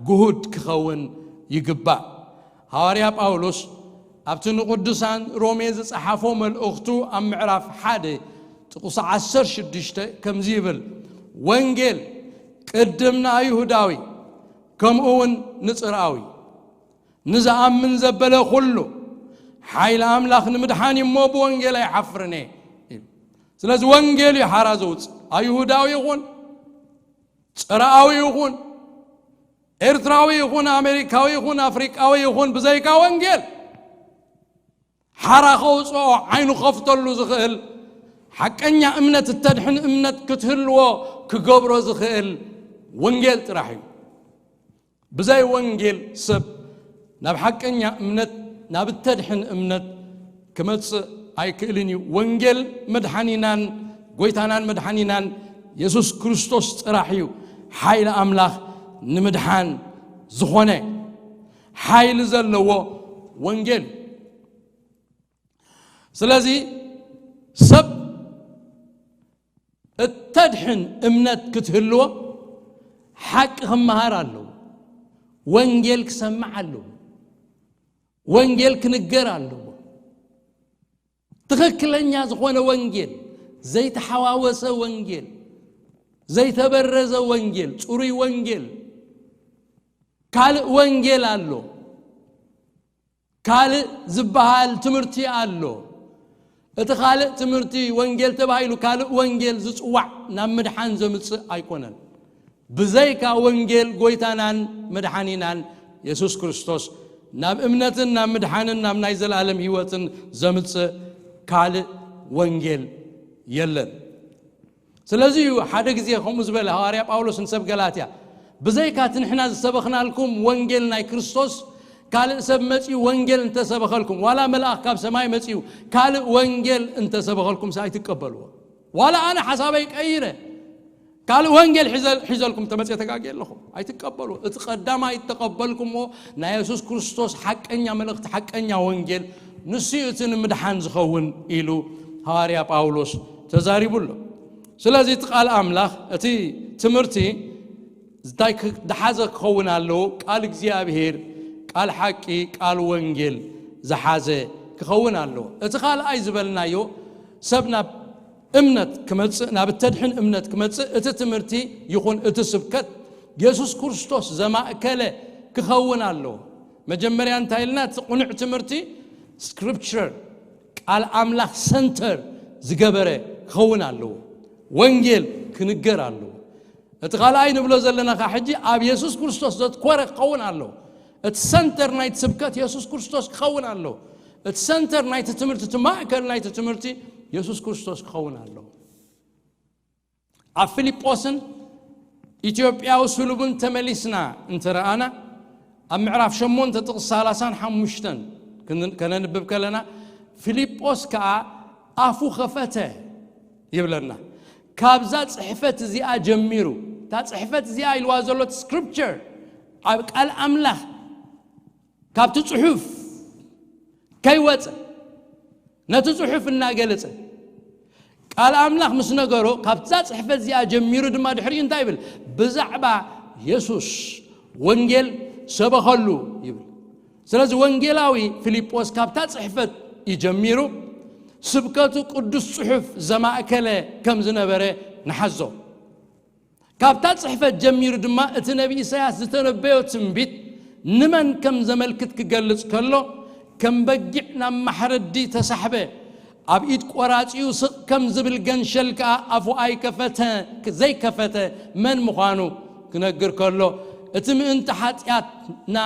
ግሁድ ክኸውን ይግባእ። ሃዋርያ ጳውሎስ ኣብቲ ንቅዱሳን ሮሜ ዝጸሓፎ መልእኽቱ ኣብ ምዕራፍ ሓደ ጥቕሲ ዓሰርተ ሽዱሽተ ከምዚ ይብል፣ "ወንጌል ቅድም ንኣይሁዳዊ ከምኡ እውን ንጽርኣዊ፣ ንዝኣምን ዘበለ ኩሉ ሓይሊ ኣምላኽ ንምድሓን እዩ እሞ ብወንጌል ኣይሓፍርን እየ" ኢሉ። ስለዚ ወንጌል እዩ ሓራ ዘውጽእ። ኣይሁዳዊ ይኹን፣ ጽርኣዊ ይኹን፣ ኤርትራዊ ይኹን፣ ኣሜሪካዊ ይኹን፣ ኣፍሪቃዊ ይኹን፣ ብዘይካ ወንጌል ሓራ ከውጽኦ ዓይኑ ከፍተሉ ዝኽእል፣ ሓቀኛ እምነት እተድሕን እምነት ክትህልዎ ክገብሮ ዝኽእል ወንጌል ጥራሕ እዩ። ብዘይ ወንጌል ሰብ ናብ ሓቀኛ እምነት፣ ናብ እተድሕን እምነት ክመጽእ ኣይክእልን እዩ። ወንጌል መድሓኒናን ጐይታናን መድሓኒናን የሱስ ክርስቶስ ጥራሕ እዩ። ሓይሊ ኣምላኽ ንምድሓን ዝኾነ ሓይሊ ዘለዎ ወንጌል። ስለዚ ሰብ እተድሕን እምነት ክትህልዎ ሓቂ ክመሃር ኣለዎ። ወንጌል ክሰምዕ ኣለዎ። ወንጌል ክንገር ኣለዎ። ትኽክለኛ ዝኾነ ወንጌል፣ ዘይተሓዋወሰ ወንጌል፣ ዘይተበረዘ ወንጌል፣ ጽሩይ ወንጌል። ካልእ ወንጌል ኣሎ። ካልእ ዝበሃል ትምህርቲ ኣሎ። እቲ ካልእ ትምህርቲ ወንጌል ተባሂሉ ካልእ ወንጌል ዝጽዋዕ ናብ ምድሓን ዘምጽእ ኣይኮነን። ብዘይካ ወንጌል ጐይታናን መድሓኒናን የሱስ ክርስቶስ ናብ እምነትን ናብ ምድሓንን ናብ ናይ ዘለኣለም ህይወትን ዘምጽእ ካልእ ወንጌል የለን። ስለዚ እዩ ሓደ ግዜ ከምኡ ዝበለ ሃዋርያ ጳውሎስ ንሰብ ገላትያ፣ "ብዘይካ እቲ ንሕና ዝሰበኽናልኩም ወንጌል ናይ ክርስቶስ፣ ካልእ ሰብ መጺኡ ወንጌል እንተሰበኸልኩም፣ ዋላ መልኣኽ ካብ ሰማይ መጺኡ ካልእ ወንጌል እንተሰበኸልኩም፣ ኣይትቀበልዎ። ዋላ ኣነ ሓሳበይ ቀይረ፣ ካልእ ወንጌል ሒዘ-፣ ሒዘልኩም ተመጽየ ተጋግየ ኣለኹም፣ ኣይትቀበልዎ። እቲ ቀዳማይ እተቐበልኩምዎ ናይ የሱስ ክርስቶስ ሓቀኛ መልእኽቲ፣ ሓቀኛ ወንጌል፣ ንሱ እዩ እቲ ንምድሓን ዝኸውን" ኢሉ ሃዋርያ ጳውሎስ ተዛሪቡ ኣሎ። ስለዚ እቲ ቃል ኣምላኽ፣ እቲ ትምህርቲ እንታይ ክ-፣ ዝሓዘ ክኸውን ኣለዎ? ቃል እግዚኣብሔር፣ ቃል ሓቂ፣ ቃል ወንጌል ዝሓዘ ክኸውን ኣለዎ። እቲ ካልኣይ ዝበልናዮ፣ ሰብ ናብ እምነት ክመጽእ፣ ናብ እተድሕን እምነት ክመጽእ፣ እቲ ትምህርቲ ይኹን እቲ ስብከት የሱስ ክርስቶስ ዘማእከለ ክኸውን ኣለዎ። መጀመርያ እንታይ ኢልና? እቲ ቅኑዕ ትምህርቲ ስክሪፕቸር፣ ቃል ኣምላኽ ሰንተር ዝገበረ ክኸውን ኣለዎ። ወንጌል ክንገር ኣለዎ። እቲ ካልኣይ ንብሎ ዘለና ኸዓ ሕጂ ኣብ የሱስ ክርስቶስ ዘትኮረ ክኸውን ኣለዎ። እቲ ሰንተር ናይቲ ስብከት የሱስ ክርስቶስ ክኸውን ኣለዎ። እቲ ሰንተር ናይቲ ትምህርቲ፣ እቲ ማእከል ናይቲ ትምህርቲ የሱስ ክርስቶስ ክኸውን ኣለዎ። ኣብ ፊልጶስን ኢትዮጵያዊ ስሉብን ተመሊስና እንተ ረኣና፣ ኣብ ምዕራፍ ሸሞንተ ጥቕሲ ሰላሳን ሓሙሽተን ክን-፣ ከነንብብ ከለና፣ ፊልጶስ ከኣ ኣፉ ኸፈተ ይብለና። ካብዛ ጽሕፈት እዚኣ ጀሚሩ፣ እታ ጽሕፈት እዚኣ ኢልዋ ዘሎ እቲ ስክሪፕቸር፣ ኣብ ቃል ኣምላኽ፣ ካብቲ ጽሑፍ ከይወጸ፣ ነቲ ጽሑፍ እናገለጸ፣ ቃል ኣምላኽ ምስ ነገሮ፣ ካብዛ ጽሕፈት እዚኣ ጀሚሩ ድማ ድሕሪኡ እንታይ ይብል? ብዛዕባ የሱስ ወንጌል ሰበኸሉ ይብል። ስለዚ ወንጌላዊ ፊልጶስ ካብታ ጽሕፈት እዩ ጀሚሩ፣ ስብከቱ ቅዱስ ጽሑፍ ዘማእከለ ከም ዝነበረ ንሓዞ። ካብታ ጽሕፈት ጀሚሩ ድማ እቲ ነቢ ኢሳያስ ዝተነበዮ ትንቢት ንመን ከም ዘመልክት ክገልጽ ከሎ፣ ከም በጊዕ ናብ ማሕረዲ ተሳሕበ፣ ኣብ ኢድ ቆራጺኡ ስቕ ከም ዝብል ገንሸል ከኣ ኣፉ ኣይከፈተ፣ ዘይከፈተ መን ምዃኑ ክነግር ከሎ፣ እቲ ምእንቲ ሓጢኣትና፣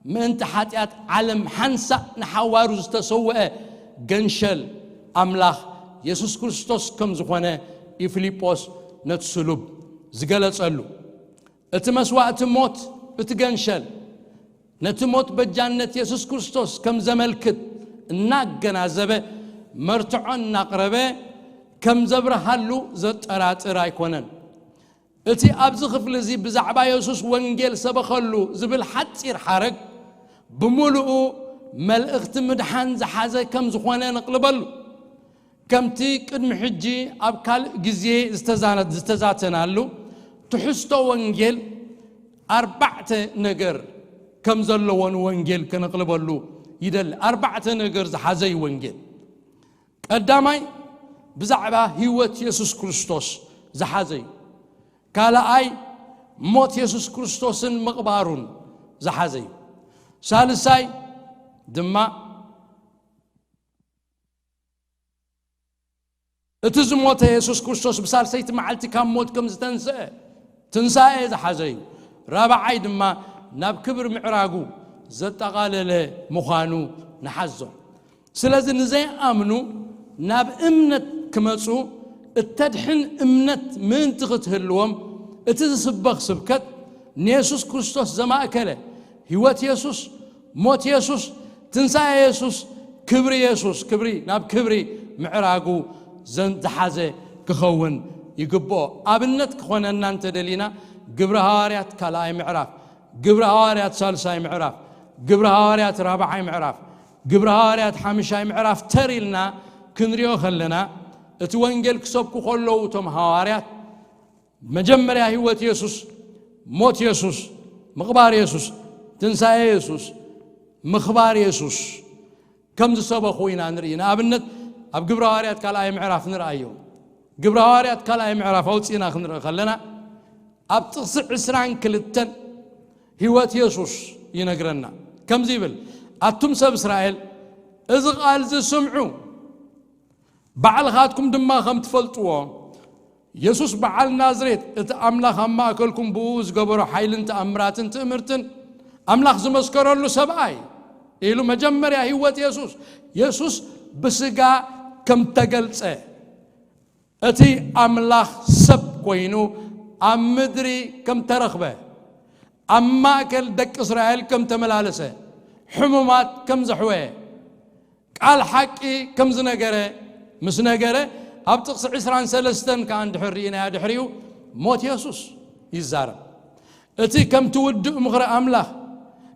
ምእንቲ ሓጢኣት ዓለም ሓንሳእ ንሓዋሩ ዝተሰውአ ገንሸል ኣምላኽ የሱስ ክርስቶስ ከም ዝኾነ እዩ ፊልጶስ ነቲ ስሉብ ዝገለጸሉ። እቲ መስዋእቲ ሞት፣ እቲ ገንሸል፣ ነቲ ሞት በጃነት የሱስ ክርስቶስ ከም ዘመልክት እናገናዘበ፣ መርትዖ እናቕረበ ከም ዘብርሃሉ ዘጠራጥር ኣይኮነን። እቲ ኣብዚ ክፍሊ እዚ ብዛዕባ የሱስ ወንጌል ሰበኸሉ ዝብል ሓጺር ሓረግ፣ ብምሉኡ መልእኽቲ ምድሓን ዝሓዘ ከም ዝኾነ ነቕልበሉ። ከምቲ ቅድሚ ሕጂ ኣብ ካልእ ግዜ ዝተዛነ-፣ ዝተዛተናሉ፣ ትሕዝቶ ወንጌል ኣርባዕተ ነገር ከም ዘለዎ ንወንጌል ከነቕልበሉ ይደሊ። ኣርባዕተ ነገር ዝሓዘ እዩ ወንጌል። ቀዳማይ፣ ብዛዕባ ህይወት የሱስ ክርስቶስ ዝሓዘ እዩ። ካልኣይ፣ ሞት የሱስ ክርስቶስን ምቕባሩን ዝሓዘ እዩ። ሳልሳይ ድማ፣ እቲ ዝሞተ የሱስ ክርስቶስ ብሳልሰይቲ መዓልቲ ካብ ሞት ከም ዝተንስአ ትንሳኤ ዝሓዘ እዩ። ራብዓይ ድማ፣ ናብ ክብሪ ምዕራጉ ዘጠቓለለ ምዃኑ ንሓዞ። ስለዚ ንዘይኣምኑ ናብ እምነት ክመጹ እተድሕን እምነት ምእንቲ ክትህልዎም፣ እቲ ዝስበኽ ስብከት ንየሱስ ክርስቶስ ዘማእከለ፣ ህይወት የሱስ፣ ሞት የሱስ፣ ትንሳኤ የሱስ፣ ክብሪ የሱስ፣ ክብሪ ናብ ክብሪ ምዕራጉ ዘን-፣ ዝሓዘ ክኸውን ይግብኦ። ኣብነት ክኾነና እንተደሊና፣ ግብሪ ሃዋርያት ካልኣይ ምዕራፍ፣ ግብሪ ሃዋርያት ሳልሳይ ምዕራፍ፣ ግብሪ ሃዋርያት ራብዓይ ምዕራፍ፣ ግብሪ ሃዋርያት ሓምሻይ ምዕራፍ ተር ኢልና ክንሪኦ ከለና፣ እቲ ወንጌል ክሰብኩ ከለዉ እቶም ሃዋርያት፣ መጀመርያ ህይወት የሱስ፣ ሞት የሱስ፣ ምቕባር የሱስ፣ ትንሳኤ የሱስ፣ ምኽባር የሱስ ከም ዝሰበኹ ኢና ንርኢ። ንኣብነት፣ ኣብ ግብሪ ሃዋርያት ካልኣይ ምዕራፍ ንርኣዮ። ግብሪ ሃዋርያት ካልኣይ ምዕራፍ ኣውፂእና ክንርኢ ከለና፣ ኣብ ጥቕሲ ዕስራን ክልተን ህይወት የሱስ ይነግረና። ከምዚ ይብል፣ ኣቱም ሰብ እስራኤል፣ እዚ ቃል እዚ ስምዑ፣ ባዕልኻትኩም ድማ ከም ትፈልጥዎ፣ የሱስ በዓል ናዝሬት፣ እቲ ኣምላኽ ኣብ ማእከልኩም ብኡ ዝገበሮ ሓይልን ተኣምራትን ትእምርትን፣ ኣምላኽ ዝመስከረሉ ሰብኣይ፣ ኢሉ መጀመርያ ህይወት የሱስ፣ የሱስ ብስጋ ከም ተገልጸ፣ እቲ ኣምላኽ ሰብ ኮይኑ ኣብ ምድሪ ከም ተረኽበ፣ ኣብ ማእከል ደቂ እስራኤል ከም ተመላለሰ፣ ሕሙማት ከም ዘሕወየ፣ ቃል ሓቂ ከም ዝነገረ ምስ ነገረ፣ ኣብ ጥቕሲ ዕስራን ሰለስተን ከኣ እንድሕር ርኢናዮ፣ ድሕሪኡ ሞት የሱስ ይዛረብ። እቲ ከምቲ ውዱእ ምኽሪ ኣምላኽ፣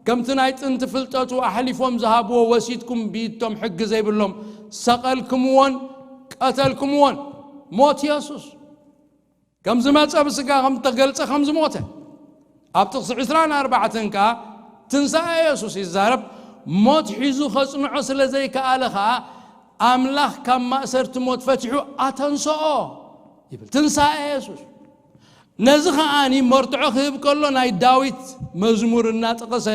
ከምቲ ናይ ጥንቲ ፍልጠቱ ኣሕሊፎም ዝሃብዎ፣ ወሲድኩም ብኢድቶም ሕጊ ዘይብሎም ሰቐልክምዎን ቀተልክምዎን፣ ሞት የሱስ ከም ዝመጸ፣ ብስጋ ከም ተገልጸ፣ ከም ዝሞተ። ኣብ ጥቕሲ ዕስራን ኣርባዕተን ከኣ ትንሳኤ የሱስ ይዛረብ። ሞት ሒዙ ከጽንዖ ስለ ዘይከኣለ ከኣ፣ ኣምላኽ ካብ ማእሰርቲ ሞት ፈቲሑ ኣተንስኦ ይብል። ትንሳኤ የሱስ። ነዚ ከኣኒ መርትዖ ክህብ ከሎ፣ ናይ ዳዊት መዝሙር እናጠቐሰ፣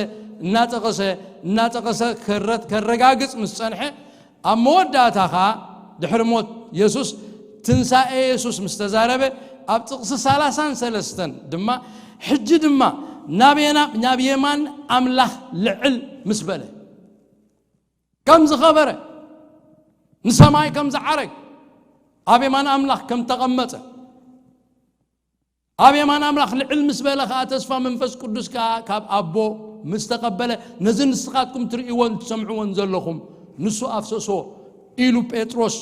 እናጠቐሰ፣ እናጠቐሰ ከረት-፣ ከረጋግጽ ምስ ጸንሐ፣ ኣብ መወዳእታ ኸኣ ድሕሪ ሞት የሱስ፣ ትንሳኤ የሱስ ምስ ተዛረበ፣ ኣብ ጥቕሲ ሰላሳን ሰለስተን ድማ፣ ሕጂ ድማ ናብ የና-፣ ናብ የማን ኣምላኽ ልዕል ምስ በለ፣ ከም ዝኸበረ፣ ንሰማይ ከም ዝዓረግ፣ ኣብ የማን ኣምላኽ ከም ተቐመጠ፣ ኣብ የማን ኣምላኽ ልዕል ምስ በለ ኸኣ፣ ተስፋ መንፈስ ቅዱስ ከኣ ካብ ኣቦ ምስ ተቐበለ፣ ነዚ ንስኻትኩም ትርእይዎን ትሰምዕዎን ዘለኹም ንሱ ኣፍሰሶ ኢሉ ጴጥሮስ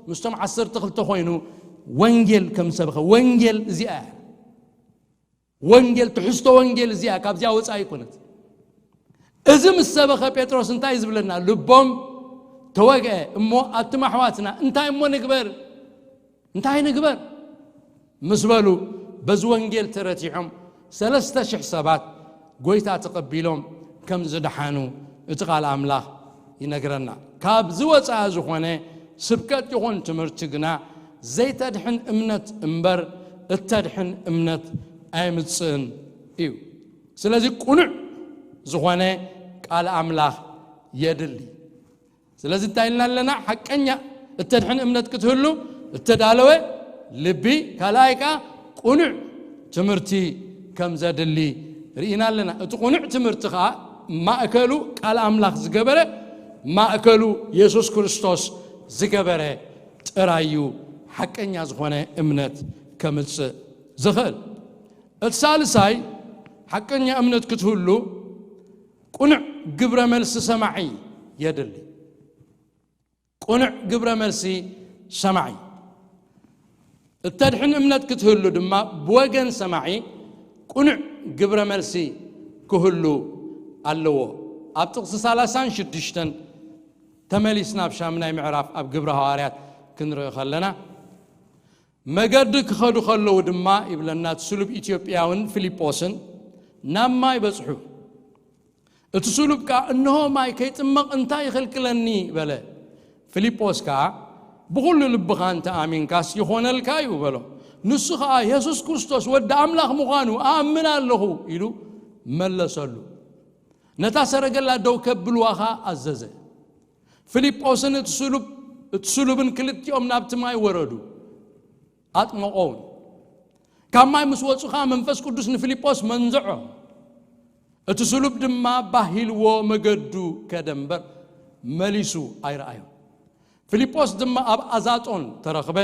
ምስቶም ዓሰርተ ክልተ ኮይኑ ወንጌል ከም ሰበኸ። ወንጌል እዚኣ እያ። ወንጌል፣ ትሕዝቶ ወንጌል እዚኣ ካብዚኣ ወጻኢ ኣይኮነት። እዚ ምስ ሰበኸ ጴጥሮስ እንታይ ዝብለና? ልቦም ተወግአ እሞ፣ ኣቱም ኣሕዋትና እንታይ እሞ ንግበር? እንታይ ንግበር? ምስ በሉ፣ በዚ ወንጌል ተረቲዖም ሰለስተ ሽሕ ሰባት ጎይታ ተቐቢሎም ከም ዝደሓኑ እቲ ቃል ኣምላኽ ይነግረና። ካብዚ ወጻኢ ዝኾነ ስብከት ይኹን ትምህርቲ ግና ዘይተድሕን እምነት እምበር እተድሕን እምነት ኣየምጽእን እዩ። ስለዚ ቅኑዕ ዝኾነ ቃል ኣምላኽ የድሊ። ስለዚ እንታይ ኢልና ኣለና? ሓቀኛ እተድሕን እምነት ክትህሉ እተዳለወ ልቢ፣ ካልኣይ ከኣ ቅኑዕ ትምህርቲ ከም ዘድሊ ርኢና ኣለና። እቲ ቅኑዕ ትምህርቲ ከኣ ማእከሉ ቃል ኣምላኽ ዝገበረ፣ ማእከሉ የሱስ ክርስቶስ ዝገበረ ጥራይ እዩ ሓቀኛ ዝኾነ እምነት ከምጽእ ዝኽእል። እቲ ሳልሳይ፣ ሓቀኛ እምነት ክትህሉ ቅኑዕ ግብረ መልሲ ሰማዒ የድሊ። ቅኑዕ ግብረ መልሲ ሰማዒ። እተድሕን እምነት ክትህሉ ድማ ብወገን ሰማዒ ቅኑዕ ግብረ መልሲ ክህሉ ኣለዎ። ኣብ ጥቕሲ ሰላሳን ሽዱሽተን ተመሊስና ኣብ ሻምናይ ምዕራፍ ኣብ ግብረ ሃዋርያት ክንርኢ ከለና፣ መገዲ ክኸዱ ከለዉ ድማ ይብለና፣ እቲ ስሉብ ኢትዮጵያውን ፊልጶስን ናብ ማይ በጽሑ። እቲ ስሉብ ከኣ፣ "እንሆ ማይ ከይጥመቕ እንታይ ይኽልክለኒ?" በለ። ፊልጶስ ከኣ፣ "ብኹሉ ልብኻ እንተ ኣሚንካስ ይኾነልካ እዩ" በሎ። ንሱ ኸኣ፣ "የሱስ ክርስቶስ ወዲ ኣምላኽ ምዃኑ ኣኣምን ኣለኹ" ኢሉ መለሰሉ። ነታ ሰረገላ ደው ከብልዋ ኸኣ ኣዘዘ። ፊልጶስን እቲ ስሉብ፣ እቲ ስሉብን ክልቲኦም ናብቲ ማይ ወረዱ፣ ኣጥመቖውን። ካብ ማይ ምስ ወጹ ኸኣ መንፈስ ቅዱስ ንፊልጶስ መንዝዖ። እቲ ስሉብ ድማ ባህ ኢልዎ መገዱ ከደ እምበር መሊሱ ኣይረኣዮን። ፊልጶስ ድማ ኣብ ኣዛጦን ተረኽበ፣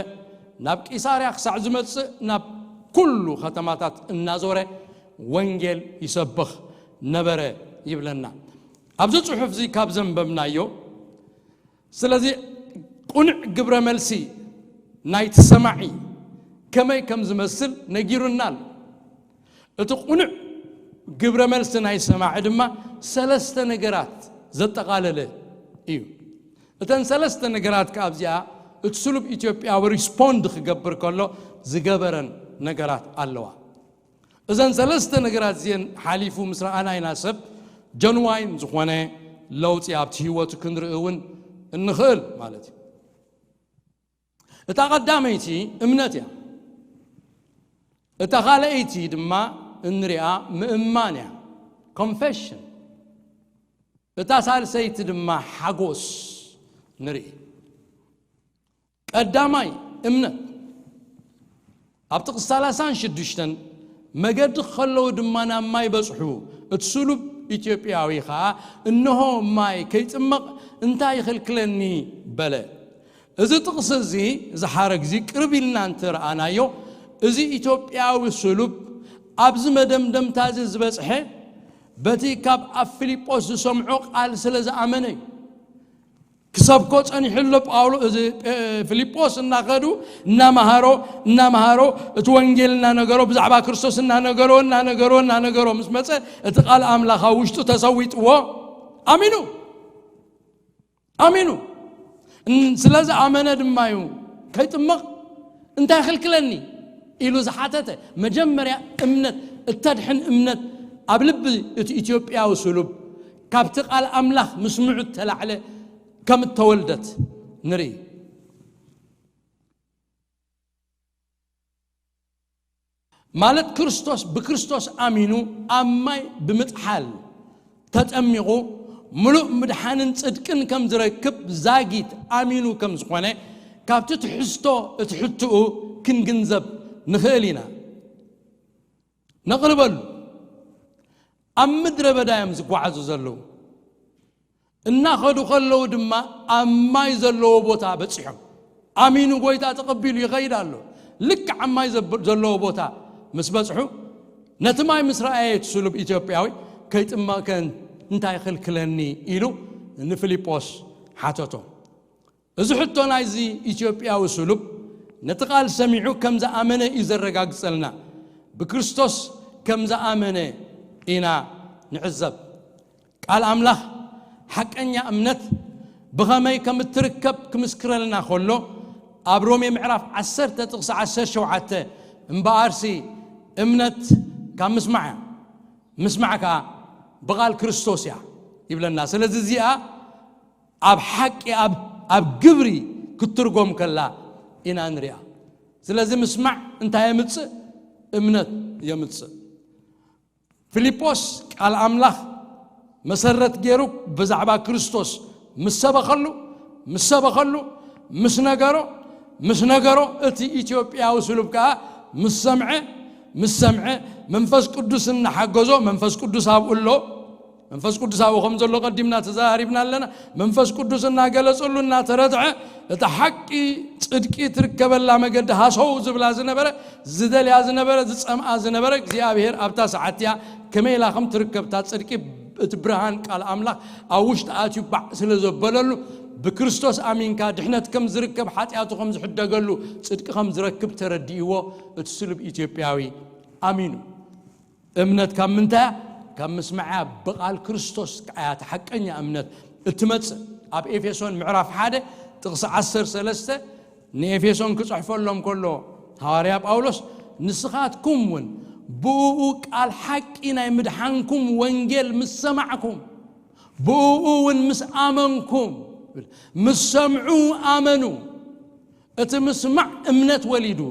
ናብ ቂሳርያ ክሳዕ ዝመጽእ ናብ ኩሉ ከተማታት እናዞረ ወንጌል ይሰብኽ ነበረ ይብለና። ኣብዚ ጽሑፍ እዚ ካብ ዘንበብናዮ፣ ስለዚ ቅኑዕ ግብረ መልሲ ናይቲ ሰማዒ ከመይ ከም ዝመስል ነጊሩና ኣሎ። እቲ ቅኑዕ ግብረ መልሲ ናይ ሰማዒ ድማ ሰለስተ ነገራት ዘጠቓለለ እዩ። እተን ሰለስተ ነገራት ከኣ ኣብዚኣ እቲ ስሉብ ኢትዮጵያዊ ሪስፖንድ ክገብር ከሎ ዝገበረን ነገራት ኣለዋ። እዘን ሰለስተ ነገራት እዚአን ሓሊፉ ምስ ረኣና ኢና ሰብ ጀንዋይን ዝኾነ ለውጢ ኣብቲ ህይወቱ ክንርኢ እውን እንኽእል ማለት እዩ። እታ ቀዳመይቲ እምነት እያ። እታ ካልኣይቲ ድማ እንሪኣ ምእማን እያ፣ ኮንፌሽን። እታ ሳልሰይቲ ድማ ሓጎስ ንርኢ። ቀዳማይ እምነት። ኣብ ጥቕሲ ሰላሳን ሽዱሽተን፣ "መገዲ ከለዉ ድማ ናብ ማይ በጽሑ፣ እቲ ስሉብ ኢትዮጵያዊ ኸኣ፣ 'እንሆ ማይ፣ ከይጥመቕ እንታይ ይኽልክለኒ?' በለ።" እዚ ጥቕሲ እዚ፣ እዚ ሓረግ እዚ ቅርብ ኢልና እንተ ረኣናዮ፣ እዚ ኢትዮጵያዊ ስሉብ ኣብዚ መደምደምታ እዚ ዝበጽሐ፣ በቲ ካብ ኣብ ፊልጶስ ዝሰምዖ ቃል ስለ ዝኣመነ እዩ። ክሰብኮ ጸኒሑ ኣሎ ጳውሎ፣ እዚ፣ እ፣ ፊልጶስ እናኸዱ እናመሃሮ፣ እናመሃሮ፣ እቲ ወንጌል እናነገሮ፣ ብዛዕባ ክርስቶስ እናነገሮ፣ እናነገሮ፣ እናነገሮ ምስ መጸ፣ እቲ ቃል ኣምላኽ ኣብ ውሽጡ ተሰዊጥዎ፣ ኣሚኑ። ኣሚኑ። እን-፣ ስለ ዝኣመነ ድማ እዩ፣ "ከይጥመቕ እንታይ ይኽልክለኒ?" ኢሉ ዝሓተተ። መጀመርያ እምነት፣ እተድሕን እምነት ኣብ ልቢ እቲ ኢትዮጵያዊ ስሉብ ካብቲ ቃል ኣምላኽ ምስምዑ እተላዕለ ከም እተወልደት ንርኢ። ማለት ክርስቶስ፣ ብክርስቶስ ኣሚኑ ኣብ ማይ ብምጥሓል ተጠሚቑ ምሉእ ምድሓንን ጽድቅን ከም ዝረክብ ዛጊት ኣሚኑ ከም ዝኾነ ካብቲ ትሕዝቶ እቲ ሕትኡ ክንግንዘብ ንኽእል ኢና። ነቕርበሉ። ኣብ ምድረ በዳ እዮም ዝጓዓዙ ዘለዉ። እናኸዱ ከለዉ ድማ ኣብ ማይ ዘለዎ ቦታ በጺሖም። ኣሚኑ ጎይታ ተቐቢሉ ይኸይድ ኣሎ። ልክዕ ኣብ ማይ ዘብ-፣ ዘለዎ ቦታ ምስ በጽሑ፣ ነቲ ማይ ምስ ረኣየ እቲ ስሉብ ኢትዮጵያዊ፣ "ከይጥመቕከ እንታይ ይኽልክለኒ?" ኢሉ ንፊልጶስ ሓተቶ። እዚ ሕቶ ናይዚ ኢትዮጵያዊ ስሉብ ነቲ ቃል ሰሚዑ ከም ዝኣመነ እዩ ዘረጋግጸልና። ብክርስቶስ ከም ዝኣመነ ኢና ንዕዘብ። ቃል ኣምላኽ ሓቀኛ እምነት ብኸመይ ከም እትርከብ ክምስክረልና ከሎ፣ ኣብ ሮሜ ምዕራፍ ዓሰርተ ጥቕሲ ዓሰርተ ሸውዓተ፣ "እምበኣርሲ እምነት ካብ ምስማዕ እያ፣ ምስማዕ ከኣ ብቓል ክርስቶስ እያ" ይብለና። ስለዚ እዚኣ ኣብ ሓቂ፣ ኣብ፣ ኣብ ግብሪ ክትትርጎም ከላ ኢና ንሪኣ። ስለዚ ምስማዕ እንታይ የምጽእ? እምነት የምጽእ። ፊልጶስ ቃል ኣምላኽ መሰረት ገይሩ ብዛዕባ ክርስቶስ ምስ ሰበኸሉ፣ ምስ ሰበኸሉ፣ ምስ ነገሮ፣ ምስ ነገሮ፣ እቲ ኢትዮጵያዊ ስሉብ ከኣ ምስ ሰምዐ፣ ምስ ሰምዐ፣ መንፈስ ቅዱስ እናሓገዞ፣ መንፈስ ቅዱስ ኣብኡ ኣሎ። መንፈስ ቅዱስ ኣብኡ ከም ዘሎ ቀዲምና ተዘራሪብና ኣለና። መንፈስ ቅዱስ እናገለጸሉ፣ እናተረድዐ፣ እታ ሓቂ ጽድቂ ትርከበላ መገዲ ሃሰው ዝብላ ዝነበረ፣ ዝደልያ ዝነበረ፣ ዝጸምኣ ዝነበረ፣ እግዚኣብሔር ኣብታ ሰዓት እያ ከመይ ኢላ ከም ትርከብ፣ እታ ጽድቂ፣ እቲ ብርሃን ቃል ኣምላኽ ኣብ ውሽጢ ኣትዩ ባዕ ስለ ዘበለሉ፣ ብክርስቶስ ኣሚንካ ድሕነት ከም ዝርከብ፣ ሓጢኣቱ ከም ዝሕደገሉ፣ ጽድቂ ከም ዝረክብ ተረዲእዎ፣ እቲ ስሉብ ኢትዮጵያዊ ኣሚኑ። እምነት ካብ ምንታይ እያ? ካብ ምስማዕ እያ፣ ብቓል ክርስቶስ ከኣ እያ እታ ሓቀኛ እምነት እትመጽእ። ኣብ ኤፌሶን ምዕራፍ ሓደ ጥቕሲ ዓሰርተ ሰለስተ ንኤፌሶን ክጽሕፈሎም ከሎ ሃዋርያ ጳውሎስ፣ "ንስኻትኩም እውን ብእኡ ቃል ሓቂ ናይ ምድሓንኩም ወንጌል ምስ ሰማዕኩም፣ ብእኡ እውን ምስ ኣመንኩም"፣ ምስ ሰምዑ ኣመኑ። እቲ ምስማዕ እምነት ወሊዱ፣